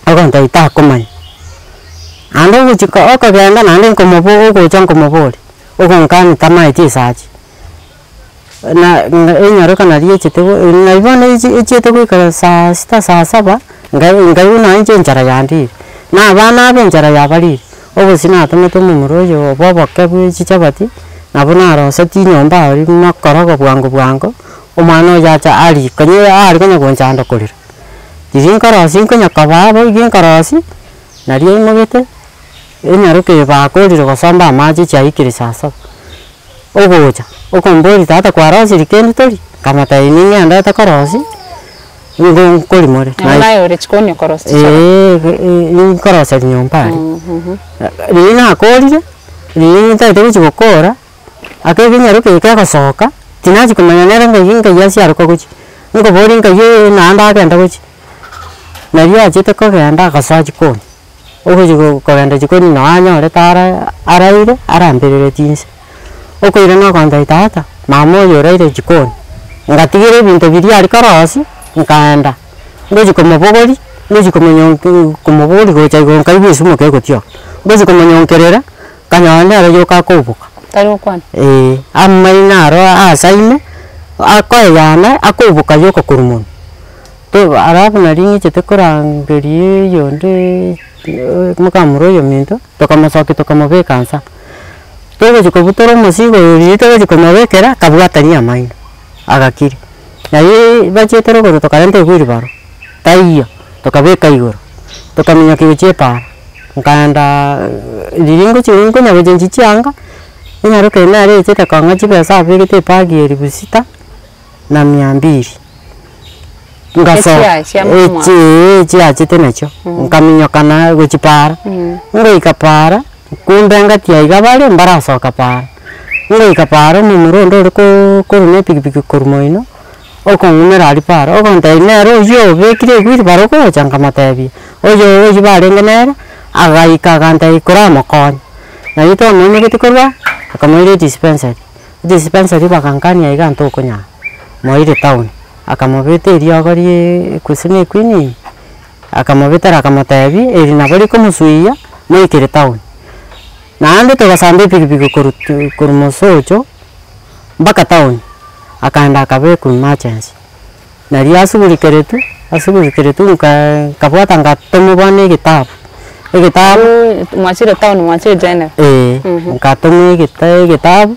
ogontebia takomanya. Naende ogochia ko okogenda naende nkomobo ogocha nkomoboria, ogonkani tamaeti esachi, na na enyaroka nari echete go nari bono echi echiete goikera saa sita saa saba, nkai nkaigwa nonye inche enchara yandire, na abana aba enchara yabarire, obosie natomete omomura oyo obo oboke bwe chichabati, nabo narosetie nyomba aria mokorogo bwango bwango, omwana oyo acha arie konya are konya gonchanda korera. Riria nkorosia nkonya kobaa bo iga nkorosia, nario aimogete, enyaroka eye bakorire gosomba amache chiaikire saa saba, ogocha, okomboria tata kwarosirie kende tori? Nkamotebia ning'endete korosia, nigo nkorimore. Nabo naye ore chikoni okorosia chichabati? Eeh nkoroseria nyomba aria. Riria nakorire, riria ntagete gochia gokora, ake ekenyaroka eke kegosoka, tinachia komanya nere ng'ai ng'ai asiaroka gochia, nkoboria ng'ai eye naende agenda gochia, nario achete kogenda agasoa jikoni, ogochia go kogenda jikoni noo anyorete ara araire arambereretie inse. Okoirana ogontebia tata, mama oyo oraire jikoni, ngatigera ebinto biria aria korosia, nkaenda, ngochia komobogoria, ngochia komonyonk komobogoria gocha igoro nkaigwa esumo kegotioka, ngochia komonyonkerera, nkanyora nere rioka akoboka. Tari gokwana? Eeh, amaino aro asaime, akoeyana akoboka rioka korwa monwe. To alafu nari ng'ichete korangeria oyonde mokamura oyominto, tokamosokia tokamobeka nsa. Togochia kobutora omosigo oyo riria togochia komobekera, akabwatania amaino, agakira. Naye bachiete rogoro tokarenta ewheelbarrow, taiyo, tokabeka igoro, tokaminyokia gochia epara, nkaendaa riria ngochi nkonya gochenji chianga, enyaroka eye nere echete kong'a chibesa abegete ebag ya elfu sita na mia mbili. Ngasoa Echiaye chia mama. echi eeh chiachete nachio, nkaminyoka na gochia paara, ngoika paara, kumbe ngati aiga bare mbarasoka paara, ngoika paara omomura onde ore koo korwa na epikipiki korwa moino, okong'umera aria paara, ogontebia nere oywo obekire ewheelbarrow gocha nkamotebia, oyo oywo barenge nere, agaika agantebia koramokonye. Nario twamoimogetie korwa aa, akamoira edispensary, edispensary bagankania iga ntokonyara, moire town. Akamobeta eriogo rie gose na equinini, akamobetera akamotebia, eri nabo rikomosuiya, moikere town. Naende togasamba epikipiki korwa tu korwa mosocho, mpaka town, akaenda akabekwa emergency. Nario asugurikeretwe, asugurikeretwe nka nkabwata ngatoma bono egetabu, egetabu. Mwachire town mwachire general. Eeh, nkatoma egeta egetabu,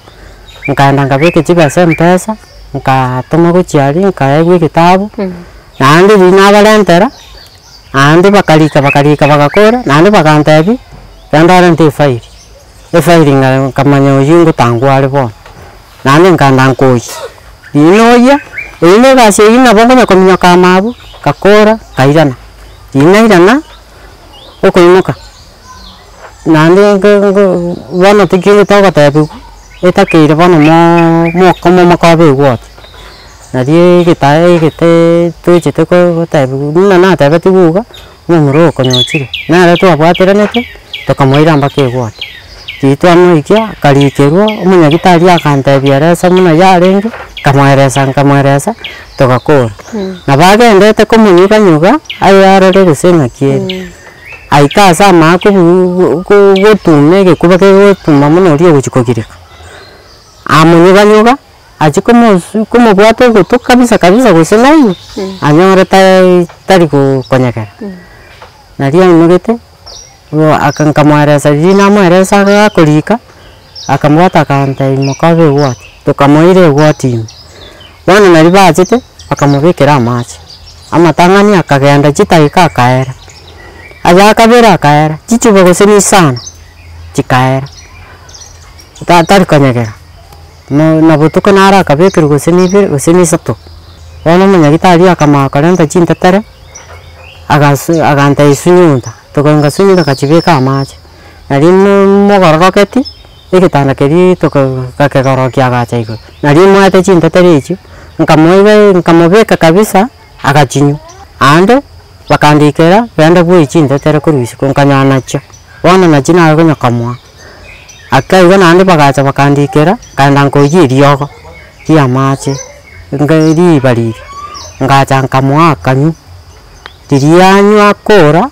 nkaenda nkabeka chibesa mpesa. Nkaatoma gochia aria, nkaegwa egetabu, naende riria nabarentera, naende bakarika bakarika bagakora, naende bagantebia, genda orente efairi, efairi ng'a nkamanya oywo ngotangwa are bono, naende nkaenda nkoyia, riria noyia, eywo na egasi eywo nabo nkonya kominyoka amo abwo, ngakora, nkairana, riria nairana, okoimoka, naende nko nko bono tikeri togotebiwa, etakeire bono moo mokoma mokobe egwoti. Nario egetae egetee tochete ko gotebiwa buna natebetigwe iga, omomura oyo konya ochire, nere twabwateranete, tokamoira mpaka egwoti. Riria twamoikia, akarikerwa, omonyagitari akantebia eresa buna yarenge, nkamoeresa nkamoeresa, togakora. Nabo agendete komonyuganyuga, aye arore gose ng'aki ere. Aika ase amaako gotuma egekuba kegotuma buna oria ogochia kogireka, amonyuganyuga, achia komosu komobwata ogoto kabisa kabisa gose naigwe, anyore taii tari go konyegera. Naria aimogete, bo aka nkamoeresa riria namoeresa gakorika, akamobwata akantebia mokabe egwati, tokamoira egwati ime. Bono naria bachete, bakamobekera amache, amatang'ani akagenda chidageka akaera, aya akabere akaera, chichuba gose na isano, chikaera, ta tari konyegera, mo na botuko naro akabekerwa gose na ibere gose na isato. Bono omonyagitari akamanya korenta chintetere. Agasu agantebia sunyunta, tokaenga sunyunta akachibeka amache, nario mo mogororoketi, egetanda keria toka gakegorokia agacha igoro. Nario moete chintetera echio, nkamoiga nkamobeka kabisa, agachinywa, aande bakandikera genda bwoyie chintetere korwa isiko, nkanyora nachio, bono nachio nare konya komoa. Ake igo naende bagacha bakandikera, nkaenda nkoiyia eriogo ria amache, nka riba riria, ngacha nkamoa akanywa. Riria anywa akora,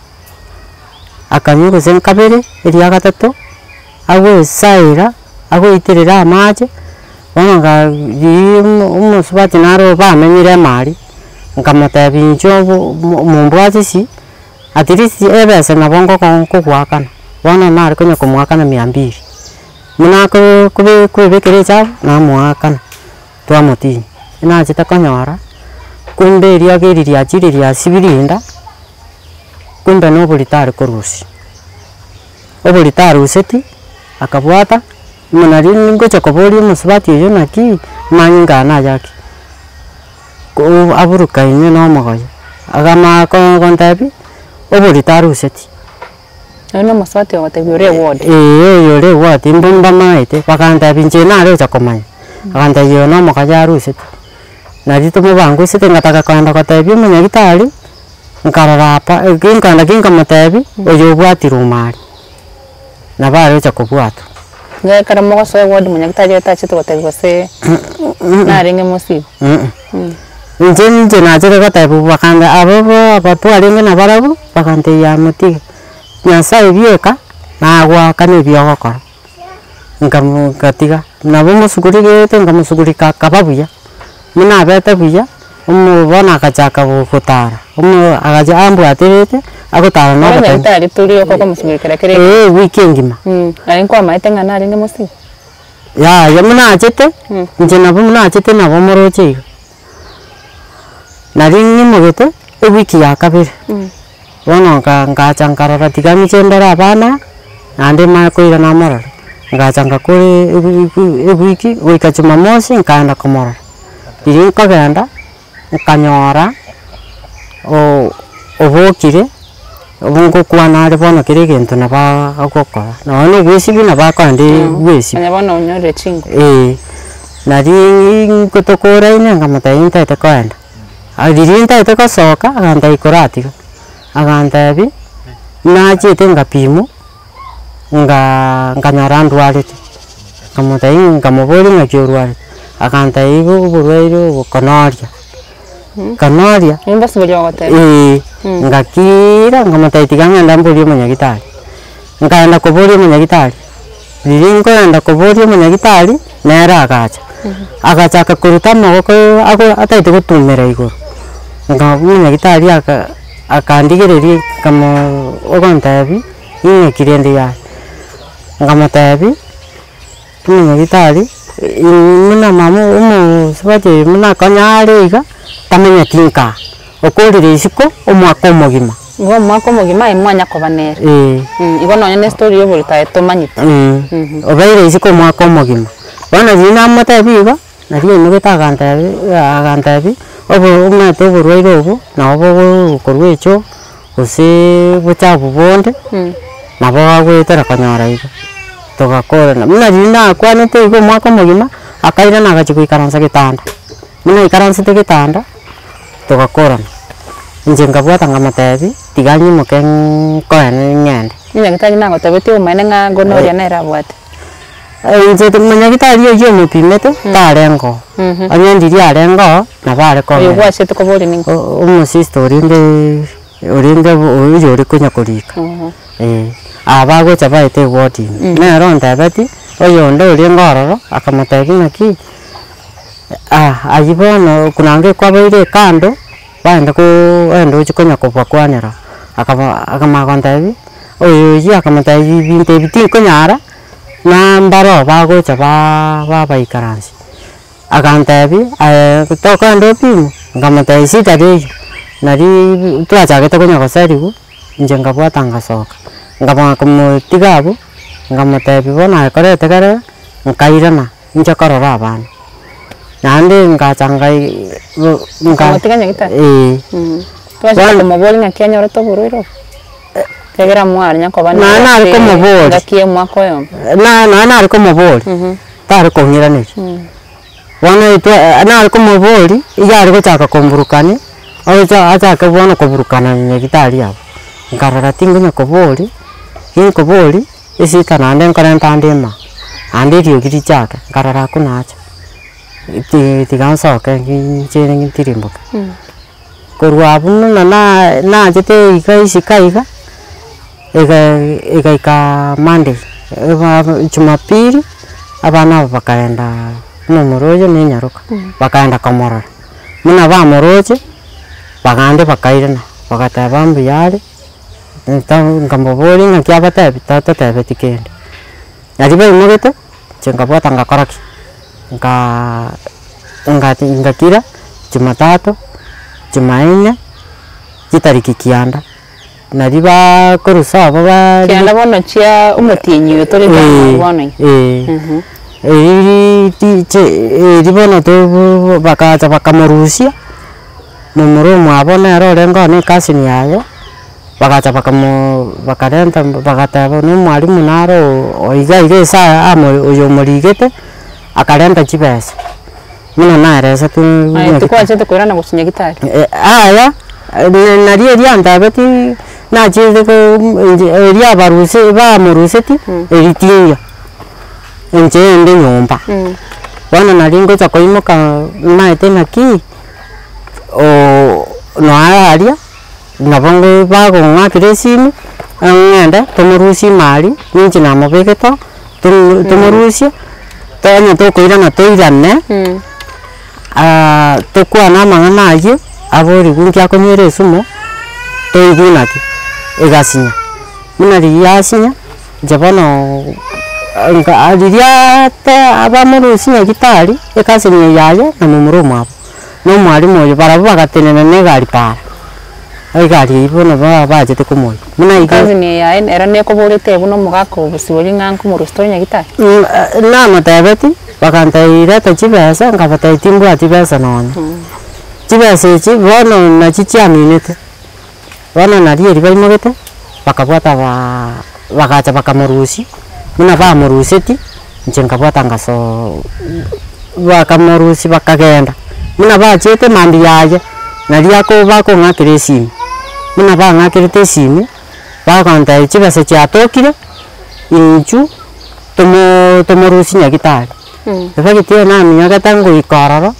akanywa gose nkabere, eria gatato, agoesaera, agoiterera amache, bono nga riria omo omosubati naro bamenyire emari, nkamotebia inchuo bo mo mombwatisi, at least ebesa nabo ngoko nkogoakana, bono nare konya komoakana mia mbili, buna akoo kobe koebekera echabu, namoakana, twamotinyia. Nachete konyora, kumbe eriogo eri riachire riasibirie enda, kumbe na oborito are korusia. Oborito aruseti, akabwata, buna nario ngocha koboria omosubati oywo naki, manyinga aya nayaki, ko aburukaine na omogoye, akamanya ko gontebia, oborito aruseti. Oyo na omosubati ogotebia ore eward. Eeh oyo ore eward mbo mbamaete, bagantebia inche nare gocha komanya, bagantebia oyo na omokaye aruseti. Nari tomobangusete ngataka kogenda gotebia omonyagitari, nkarora apa eki nkaenda ki nkamotebia, oyo obwatire omare, nabo are gocha kobwatwa. Iga ekero mogosoa eward monyagitari oyo tachete gotebia gose narenge mosibe. Inche ninche nachete gotebiwa bakanga abo bo aba twarenge nabarabwo, bagantebia yaa motige, Nyasaye bieka, nagoakana ebi ogokora, nkamo nkatiga, nabo mosugurigete nkamosugurika akaba buya, buna abete buya, omo bono agachaka gotara, omo agacha ambwaterete, agotara na Bono ogoteba nyagetari tori oko okomosugulikera kera eh ewiki engima. Naye nkwamaete ng'a narenge mosibe? Yaya buna achete, inche nabo buna achete nabo moroche iga. Nari ng'imogete, ewiki ya kabere, bono nka nkacha nkarora tiga ng'iche ndore abana, naende manye koirana namorore, ngacha ngakora ewiki goika jumamosi nkaenda komorora. Riria nkogenda, nkanyora obokire, obo ngokwana are bono kera egento nabo agokora, nonye na obwesibia nabo akoenda bwesibia. Onye bono onyorire chinko. Eeh, nariiii nkotokoraine nkamotebia ntaete koenda, riria ntaete gosoka agantebia koratiga, agantebia, nachiete ngapimwa, ngaa nkanyora ndwarete, nkamotebia nkamoboria ng'aki orwarete, agantebia igo oborwaire obo konoria, konoria. Nimbosibori ogoteba. Eeh, ngakiira nkamotebia tiga ng'ende mborie omonyagitari, nkaenda koboria omonyagitari, riria nkoenda koboria omonyagitari, nere agacha, agachaka koruta amagoko ago ataete gotumera igoro, nka omonyagitari aka akandigereria nkamoo ogontebia, ing'aki rende yaya, nkamotebia, omonyagitari buna mama omosubati oyo buna akonyare iga, tamenyeti nkaa, okorire isiko omwaka omogima. Igo omwaka omogima aye mwanya koba nere. Eeh. Igo nonye na estory ya oborito aye tomanyeti. Obeire isiko omwaka omogima, bono riria namotebia igo, nario aimogete agantebia agantebia, obo omanyete oborwaire obwo, nabo bogooo korwa echoo, goseeee bochafu bonde, nabo agoetera konyora igo, togakorana. Buna riria nakwanete igo omwaka omogima, akairana agachia goikaransa getanda, buna aikaransete getanda, togakorana. Inche nkabwata nkamotebia, tiga nyimoke nkoene ng'ende. Nyagetari nagotebetie omanyene ng'a gonorria nere abwate. Inche monyagitari oyio omopimete, tarenge oo, onye ndiria arenge oo, nabo are Oyo kong'ira. gwachete koboria ning'o? Omosister orenge orenge oyo ore konya korika, eh, aba bagocha baete eward ime, nere ontebetie, oyonde orenge ororo, akamotebia ng'aki, aywo bono kunange kwabeire ekando, baende koooo oende ochie konya kobakwanera, akaba akamanya gontebia, oyo oyio akamotebia ebinto ebi tinkonyara. Na mbaroo bagocha baa babaikaransia, agantebia aye tokogenda opimwe? Nkamotebia shida teiyo, nariiii twachagete konya goseriwa, inche nkabwata ngasoka, nkamanya komotiga abwo, nkamotebia bono aye koretegerera, nkairana inche korora abana. Naende ngacha ngai nka Okamatiga nyagetari? eeh. Twachaka Bono- komoboria ng'aki anyorete oborwaire obo? Ekiagera mwarenya koba Nonya nare ase komoboria. engaki ya omwaka oyomo. Na nonya nare komoboria, tare kong'iraneria. Bono intwe nare komoboria, iga are gochaka komburukania, ocha achake bono koburukana nyagetari abwo. Nkarora tinkonya koboria, ginkoboria, esita naende nkorenta ande ime aa, naende eriogi richake, nkarora hakuna haja, ti tiga nsoke nche ntirimboke. Korwa abwo buna na nachete iga isiko iga, ega egaika monday, eba jumapili, abana aba bakaenda omomura oyo na enyaroka, bakaenda komorora. Buna bamoroche, bagande bakairana, bagateba mbuya are, nta nkamoboria ng'aki abatebi, tatotebeti kende. Naria baimogete, inche nkabwata ngakora ki, nkaaa ngati ngakira jumatatu, jumanne, chitariki kianda, naria baaaa korwa sobo baaa Kianda bono chia omotienyi oyo tore Eh, bono iga. eh. Eriri tiche eri bono tobo bakacha bakamorusia, momura omwabo nere orenge one ecousin yaye. Bagacha bakamoo bakarenta bagateba na omwalimu naro oo iga iga ase amo oyo omorigete, akarenta chibesa, buna naeresetwe Aye buna tikwachete koirana gochia nyagitari? Aya, nario erio antebetie nachiete ko inche erio abarusia bamoruseti, eri tinga, inche inde nyomba. Bono nari ngocha koimoka maete naki, noe aria. Nabo ngo bagong'akera esimi, ng'ende tomorusie ime aria, ninche namobegete oo, tomo tomorusie, onye tokoirana toirane, tokwane amang'ana aywo, aborigwe nki akonywera esumu, toigwe naki, egasinya. Buna riria yasinya, inche bono nka riria te bamorusia nyagetari, ecousin yaye na momura omwabo. Na omwalimu oyo barabwo bagatenena na egari para, egari eyio bono ba bachete komoyia. Buna iga Cousin yaye ere nekoborete buna omogaka obosibori ng'a nkomorwa tore nyagitari? Namotebeti, bagantebia reta chibesa, nkabatebia timbwati besa nonya. Chibesa echi bono nachi chiaminete, bono nario erio baimogete, bakabwata baaaa bagacha bakamorusia, buna bamorusetie, inche nkabwata ngasoo bakamorusia bakagenda, buna bachiete mambia yaye, naria ako bakong'akera esimi, buna bang'akerete esimi, bagontebia chibesa chiatokire, inchu tomoo tomorusie nyagetari. Ebagiti eye naminyogete ngoika ororo,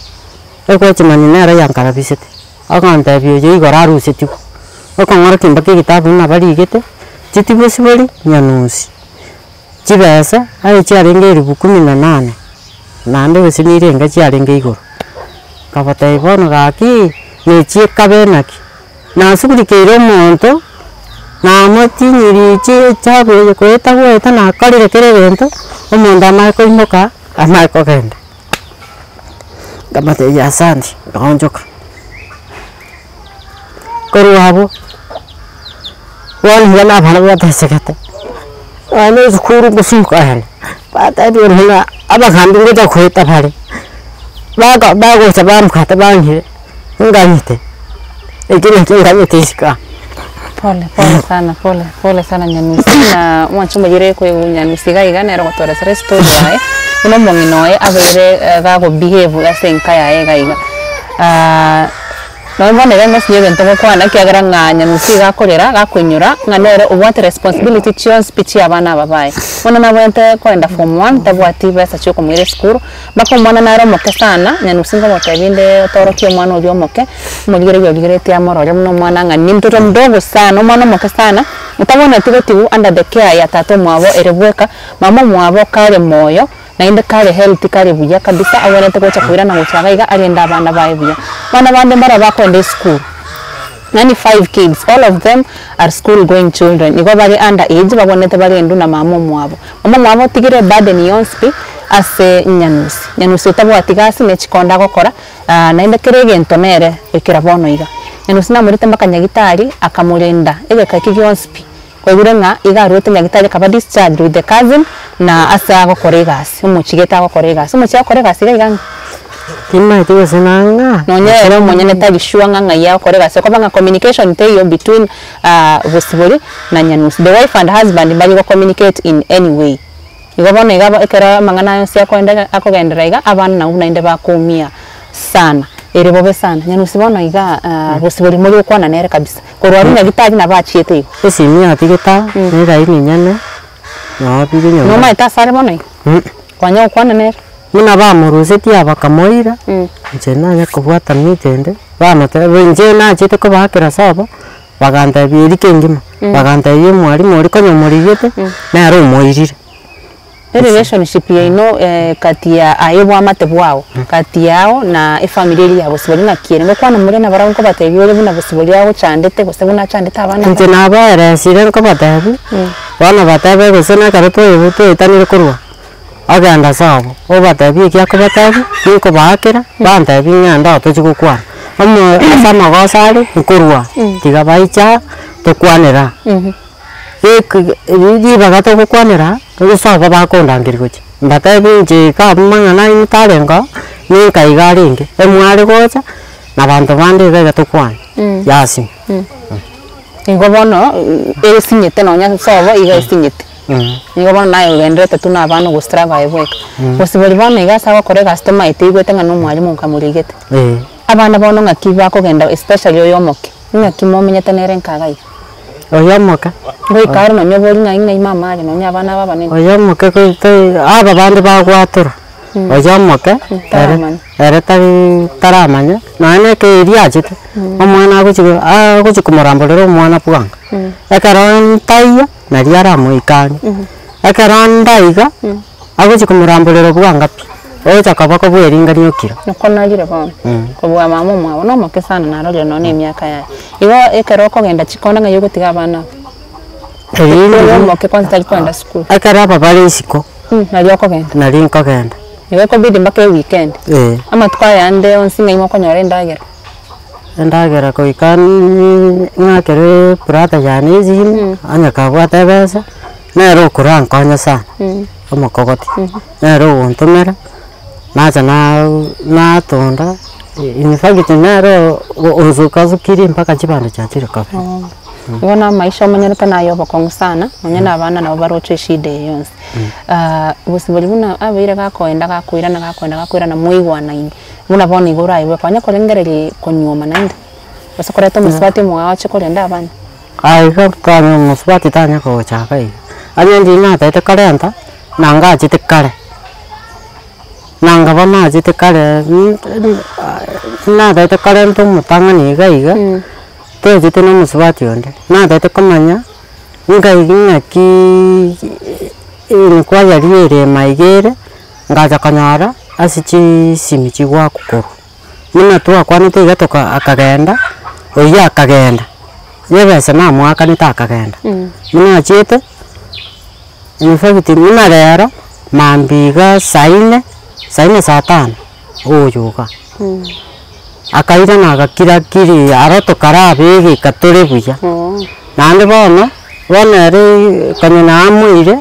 egwachimani nere yankarabisete. Agontebia oyo igoro arusetigwe, okong'orokia mpaka egetabu buna barigete, chitibosibori nyanusi, chibesa aye chiarenge elifu kumi na nane, naende gose nirenga chiarenge igoro. Nkabatebia bono gaki, nechie kabe naki, nasugurikeire omonto, namotinyiri chichabu eye goeta goeta nakorire kera egento, omonto amanye koimoka, amanye kogenda. Nkamotebia asante, nkaonchoka. Korwa abwo, bono iga nabana batesegete, nonya na esukuru ngosuka batebire buna abagambi ngocha goeta bare, baka bagocha bambwata bang'ire, nganyete, ekio nakio nganyete isiko aa. Pole pole sana pole pole sana Nyanusi na mwanche omoyere koigwa Nyanusi iga iga nere ogotoresera estory yaye, buna omong'ina oye abeire gago behave ase enka yaye iga iga. Nonye bono iga ngosinywa egento ngokwana ekiagera ng'a Nyanusi iga akorera gakoinyora ng'a nere obwate responsibility chionsi pi chia abana aba baye. Bono nabwenerete koenda form one tabwati besa chia okomoira esukuru. Mpaka omwana nare omoke sana, nyanusi ngomotebia inde otorokie omwana oria omoke, omorigereria origeretie amorore buna omwana ng'a ni mtoto mdogo sana, omwana omoke sana, otabwenereti gotigwa under the care ya tata omwabo ere bweka, mama omwabo kare moyo, naende kare healthy kare buya kabisa abwenerete gocha koirana gocha iga iga arende abana baye buya. Abana bande mbaro bakoenda esukuru, yaani five kids, all of them are school going children, igo bare under age babwenerete barendwe na mama omwabo. Omomwabo otigire eburden yonsi pi ase nyanusi. Nyanusi otabwati gasi ne chikonda agokora, naende kera egento nere goikera bono iga. Nyanusi namorete mpaka nyagitari akamorenda egeka ekio gionsi pi, kwaigure ng'a iga arwete nyagitari akaba discharged with the cousin na ase agokora egasi, omochigete agokora egasi. Omochie agokora egasi iga iga ng'a. Timanyeti gose nang'a. Nonya ere omonyene tari sure ng'a ng'ai agokora egasi, okoba ng'a communication teiyo between Bosibori na Nyanusi. The wife and husband mbari go communicate in any way. Igo bono iga ekero amang'ana aya onsi akoendera akogenderera iga, abana nabwo naende bakoumia sana, ere bobe sana. Nyanusi bono iga Bosibori mori gokwana nere kabisa, korwa arwo nyagitari nabo achiete igo. Esimi yatigete aa, na eraini enyene, noo bire nyomba. Nomaete ase are bono iga? Kwanya gokwana nere? Buna bamorusetie aa bakamoira, inche nanye kobwata mita ende, bamotebia inche nachete kobaakera sobo, bagantebia eria kengima, bagantebia omwalimu oria konya omorigete, nere omoirire. Erelationship yaino kati ya aye obwamate bwao, kati yao na efamiri eria ya Bosibori ng'aki ere? Ngokwana more nabarabwo nkobatebia ore buna Bosibori agochandete gose buna achandete abana Inche baye? nabaeresire nkobatebia, bono batebe gose na ekero twaye twaetanire korwa. Ogenda sobo, obatebie eki akobatebia, ninkobaakera, bantebie ng'ende oo tochie gokwana. Omo ase amagoso are, nkorwa, tiga baiche aa, tokwanere aa. Eki eri ribaga togokwanera aa, nigo sobo bakondangeria gochia, mbatebie inche iga abwo mang'ana aino tarenge oo, ninka iga arenge, emware gocha, na banto bande iga iga tokwane, yasima. Igo bono, esinyete nonya sobo iga esinyete. Nigo bono naye ogendererete tu na abana ogostruggle aye bweka. Gose bori bono iga ase agokora egasi tomaete oigwete ng'a nomwalimu nkamorigete. Abana bono ng'aki bakogenda especially oyo omoke, ng'aki momenyete nere nka iga iga? Oyo omoke. Goika are nonye obori ng'ai ng'ai mama are nonye abana aba abanene. Oyo omoke goika aba bande bagwatora, oyo omoke ere Taramanya. ere tari taramanya, nonya na ekeeria achete, omwana agochi agochi komoramborera omwana bwango. Ekero ntaiyo. Nario aramoike ang'e. Ekero ande aiga, agochia komoramborera obwanga pi, ogocha koba kobweringania okira. Okonarire bono, kobua mama omwabo, nomoke sana narorire nonya na emiaka yaye. Igo ekero okogenda chikona ng'ai ogotiga abana aba? Oyo omoke kwanza tari kogenda sukuru. Ekero aba bare isiko, Nario okogenda. nario nkogenda. Igo ekobidi mpaka eweekend. Eh. Amatuko aya ande onsi ng'ai mokonyora endagera. Endagera goika ng'akere brother yane esimi, onye kabwate ebesa, nere okorankonya sana, omokogoti, nere ogontomera, nacha na natunda, in fact nere onsuka sukiri mpaka chibando chiachire koba. Igo na amaisha omanyerete naye obokong'u sana, nonye na abana nabo baroche eshida eye yonsi. Gose bori buna abeire gakoenda gakoirana gakoenda gakoirana moigwanaine. Buna bono igo oraigwe konya korengereria konyuoma naende, gose koreta omosubati omogao ache korenda abana. Aye iga tanya omosubati tanya gocha iga iga, onye ndiri natagete korenta, nanga achete kare, nanga bono achete kare natagete korenta omotang'ani iga iga, tochete na omosubati onde, natagete komanya ngai ng'akiiii enquiry ere maiga ere. Ngacha konyora ase chisimi chigwakwa korwa, buna twakwanete iga toka akagenda, oyio akagenda, na ebesa namoakanete akagenda. Buna achiete, in fact buna rero, mambia iga saa nne, saa nne saa tano, oyo iga. Akairana agakira kiri aro tokaraba egeka tore buya. Naende bono, bono ere konya namoire.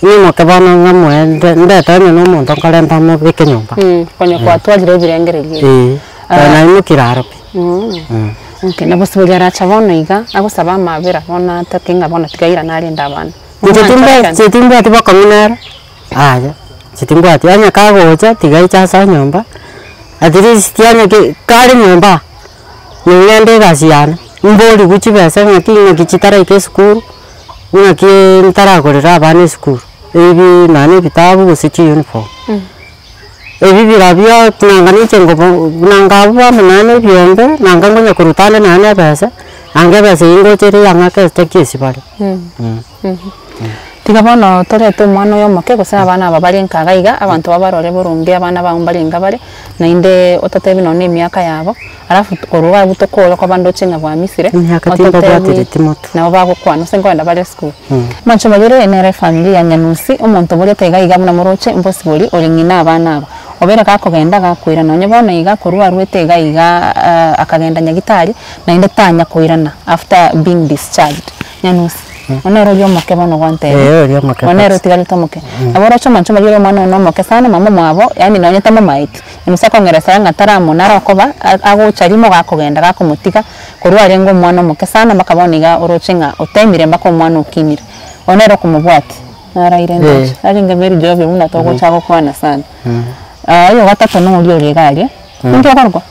Nimoke bono ng'a moende, ndete onye na omonto nkorenta mobeke nyomba. Konya kwatwarire ebirengererio ebi. Eeh, Ah. naimokire aro pi. Okay, na bosibori aracha bono iga, agosaba amabera bono atake ng'a bono tiga airane arende abana. Inche timbe inche timbwati bokong'u nere, yaya, inche timbwati, onye kagocha tiga aiche ase nyomba, at least onye ki kare nyomba, ning'ende egasi yane, mborigwe chibesa ng'aki ng'aki chitaraika esukuru. Ng'aki ntaragorera abana esukuru, ebi nonya na ebitabu gose chiuniform. Ebi birabio nanga ninche ngobo nanga abwo bono nonya na ebiombe, nanga ngonya koruta ande nonya na ebesa, nanga ebesa eywo ngocha ere yang'ake ase kiesi bare. Tiga bono torete omwana oyo omoke gose abana aba bare nka iga iga, abanto babarore boronge abana bao mbare inga bare, naende ototebi nonya na emiaka yabo. Alafu korwa abwo tokore koba ndoche ng'a bwamisire, Emiaka ototebi timbabwatereti motwe. nabo bagokwana ase nkoenda bare esukuru. Manche barire nere efamiri ya Nyanusi, omonto oborete iga iga buna moroche mbosibori ore ng'ina abana aba. Obere gakogenda gakoirana nonye bono iga korwa arwete iga iga akagenda nyagitari naende tanya koirana after being discharged. Nyanusi. Bono nere oria omoke bono gwantebia. Eh, oria omoke Bono nere kabisa. otigarete omoke. Nabo oroche omonche omoria ore omwana one omoke sana, mama omwabo, yaani nonye tamomaeti, gose akong'eresera ng'a taramona are okoba, a- agocha rimo gakogenda gakomotiga, korwa arenge omwana omoke sana mpaka bono iga oroche ng'a otemire mpaka omwana okinire. Bono nere okomobwatia, naraire ndoche, arenge very jovial buna togocha gokwana sana. Oyo ogatato noria ore iga aria, ninki okorokwa?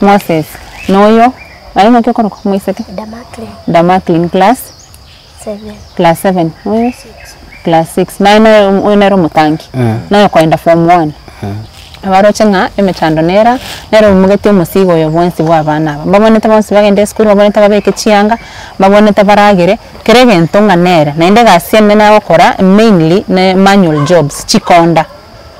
Moses, noyo, aye naki okorokwa omoiseke? Damaklin. Damaklin, class? Seven. Class seven, oyo? Class six, naye noyo oyo nere omotangi, naye okoenda form one. Abaroche ng'a emechando nera, nere oimogetie omosigo oyo bwensi bwa abana aba. Mbabwenerete bonsi bagende esukuru, mbabwenerete babeke chianga, mbabwenerete baragere, kera egento ng'a nere. Naende egasi enene agokora mainly ne manual jobs, chikonda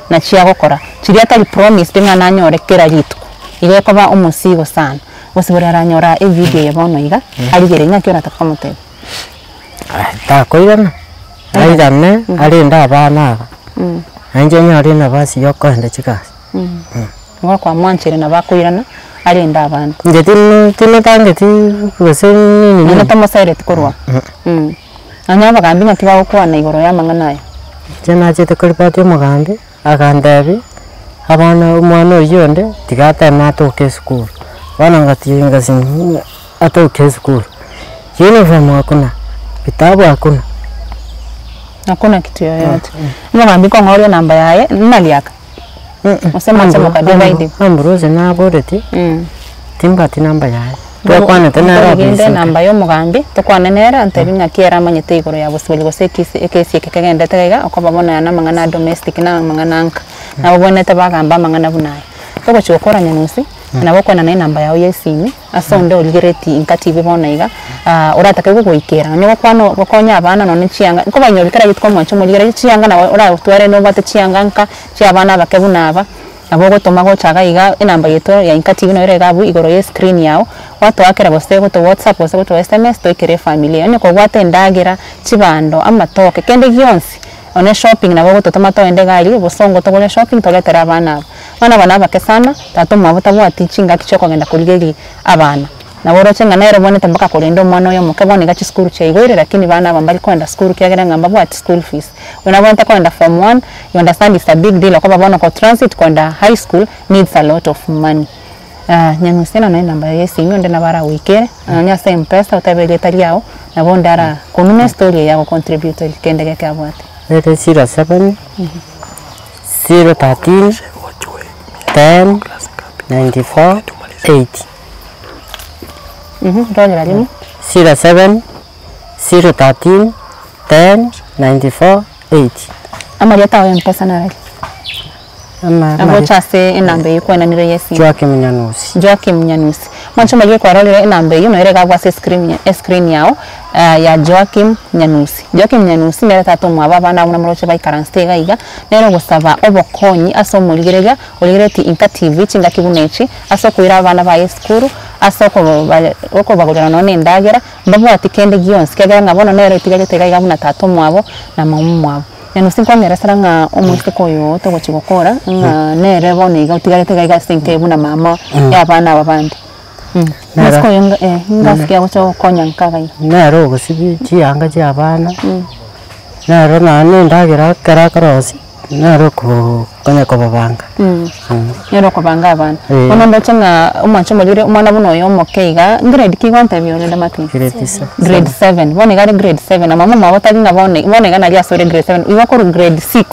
nachio agokora, chiria atari promised ng'a nanyore kera rituko, igo ekoba omosigo sana. Gose boria aranyora evideo eye bono iga, arigererie ng'aki oratake komotebia. Takoirana, airane arende abana aba, nainche nyore enafasi ya okoenda chigasi. Igo kwamwancheire nabo akoirana arende abana. Inche tino tinotangeti gose nini Naende nini. tomosereti korwa Nonya abagambi naki bagokwana igoro ya amang'ana aya. Inche nachete koripoti omogambi, Agantebia, Abana omwana oyio onde tiga ateme atoke esukuru. Bono ngatiga ngasinywa atoke esukuru. Uniform hakuna, vitabu hakuna. Hakuna kitu yoyote. Omogambi kong'oria enamba yaye, nariaka? Gose mwanche mokadivide? Ambrose naboretie, timbwati namba yaye. Twakwanete nere Nkorigende ofisi. enamba ya omogambi, tokwane nere antebi ng'aki ere amanyete igoro ya bosibori gose ekesi ekesi eke kegendete iga iga, okoba bono aya namang'ana a domestic na amang'ana a nka. Nabo obwenerete bagamba amang'ana buna aya. Togochi gokora nyanusi, nabo okwenana enamba yago ya esimi, ase onde origeretie inka TV bono iga, oratake gogoikera, nonye gokwana gokonya abana nonye chianga, nkobainyoria kera rituko mwanche omorigererie chianga nabo oratware nobwate chianga nka, chia abana abake buna aba. Nabo ogotoma gocha iga iga enamba yaito ya Inka TV nero ere iga abwo igoro ye screen yao, gwatoakera gose goto whatsapp gose goto sms toikere efamiri eye. Onye kobwate endagera, chibando, amatoke, kende gionsi, one shopping nabo ogototoma togende iga aria bosongo togore shopping toretere abana aba. Abana aba nabake sana, tata omwabo tabwati chingaki chiokogenda korigeria abana. Nabo oroche ng'a nere obwenerete mpaka korenda omwana oyo omoke bono iga chisukuru chiaigoire lakini bana aba mbari koenda sukuru kiagera ng'a mbabwati school fees. Oyo nabwenerete koenda form one, you understand it's a big deal okoba bono ko transit koenda high school needs a lot of money. Nyanusi eno naye enamba yaye ya esimi onde nabo aragoikere, nonye ase mpesa otebe erieta riago, nabo onde ara konuna estory eye agocontribute kende geke abwate. Ere 07 013 10 94 8. Ndorera rimo. 07 013 10 94 8. Amarieta ao empesa narari? Ama- Agocha ase enamba eyio kwenanire ya esimu. Joakim Nyanusi. Joakim Nyanusi. Mwanche omanyire kwarorire enamba eyio nere iga ase escreen escreen yao ya Joakim Nyanusi. Joakim Nyanusi nere tata omwabo abana abwo namoroche baikaransete iga iga, nere ogosaba obokonyi ase omorigereria origereretie Inka TV chingaki buna echi, ase okoira abana baye esukuru, ase okoba okobagorera nonya na endagera, mbabwati kende gionsi ekiagera ng'a bono nere otigarete iga iga buna tata omwabo na mama omwabo. Nyanusi nkong'eresera ng'a omoiseke oyo togochi gokora ng'a nere bono iga otigarete iga iga ase enka eye buna mama ya abana aba bande. Omoiseke oyo nga eh ngasikia agocha gokonya nka iga iga. Nere ogosibia chianga chia abana, nere nonya na endagera ekero akorosia, nere okoo konya kobabanga. Nere okobanga abana. Eh. Bono ndoche ng'a omwancho omorire omwana buna oyo omoke iga, ngrade ki gwantebia ore Damaklin? Grade seven. Grade seven, bono iga are grade seven na mama omwabo tari ng'a bono bono iga naria asore grade seven, igo okorwa grade six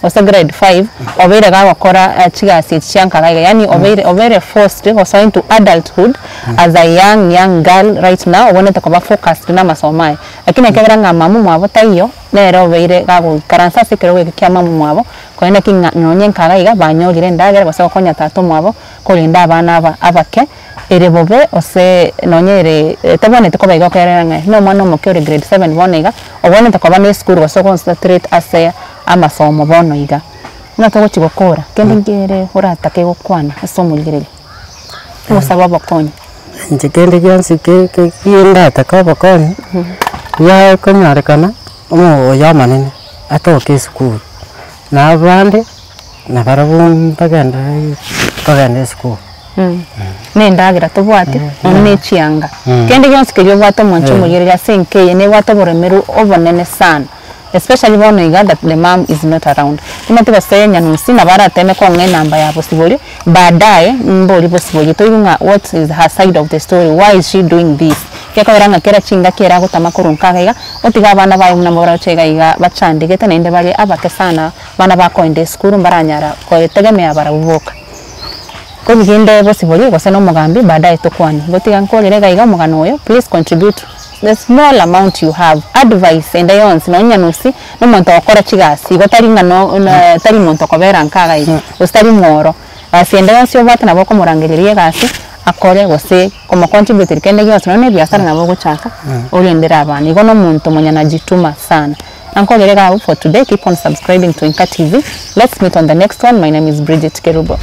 gose grade five, obeire gagokora chigasi echi chia nkaga iga, yaani obeire obeire forced gosoa into adulthood as a young young girl right now, obwenerete koba focused na amasomo aye. Lakini ekebera ng'a mama omwabo taiyo, nere obeire gagoikaransa ase ekerogo eke kia mama omwabo, Korende naki ng'a nonye nkaga iga banyorire endagera gose gokonya tata omwabo korenda abana aba abake, ere bobe gose nonye ere tebwenereti koba iga okerera ng'a na omwana omoke ore grade seven bono iga, obwenerete koba na esukuru gose oconcentrate ase amasomo bono iga. Buna togochi gokora, kende nkere oratake gokwana ase omorigereria, ogosaba obokonyi. Inche kende gionsi ke- ke kindatake obokonyi, biakonyorekana, omo oyo omonene. Atoke esukuru, na abande nabarabwo mbagende kogenda esukuru. Na endagera tobwati, nonya na echianga. Kende gionsi keria obwate omwancho omorigereria ase enka eye nebwate oboremeru obonene sana, especially bono iga that the mum is not around. Timanyeti gose Nyanusi nabo arateme kong'a enamba ya Bosibori, baadaye mborie Bosibori toigwe ng'a what is her side of the story, why is she doing this? Gekogera ng'a kera chingaki ere agotama korwa nka iga iga, otige abana baye buna moroche iga iga bachandegete naende bare abake sana, abana bakoenda esukuru mbaranyara koetegemea barabwo boka. Kobigende Bosibori gose na omogambi baadaye tokwane. Ngotiga nkorere iga iga omogano oyo, please contribute the small amount you have, advice ende yonsi nonye Nyanusi na omonto ogokora chigasi igo tari ng'a no tari monto okobera nka iga iga, gose tari mworo. Gasi ende yonsi obwate nabo okomorangereria egasi akore gose komocontributeria kende gionsi nonye na ebiasara nabo ogochaka orendere abana. Igo na omonto mwenye anajituma sana. Nankorere iga abwo for today, keep on subscribing to Inka TV, let's meet on the next one, my name is Bridget Kerubo.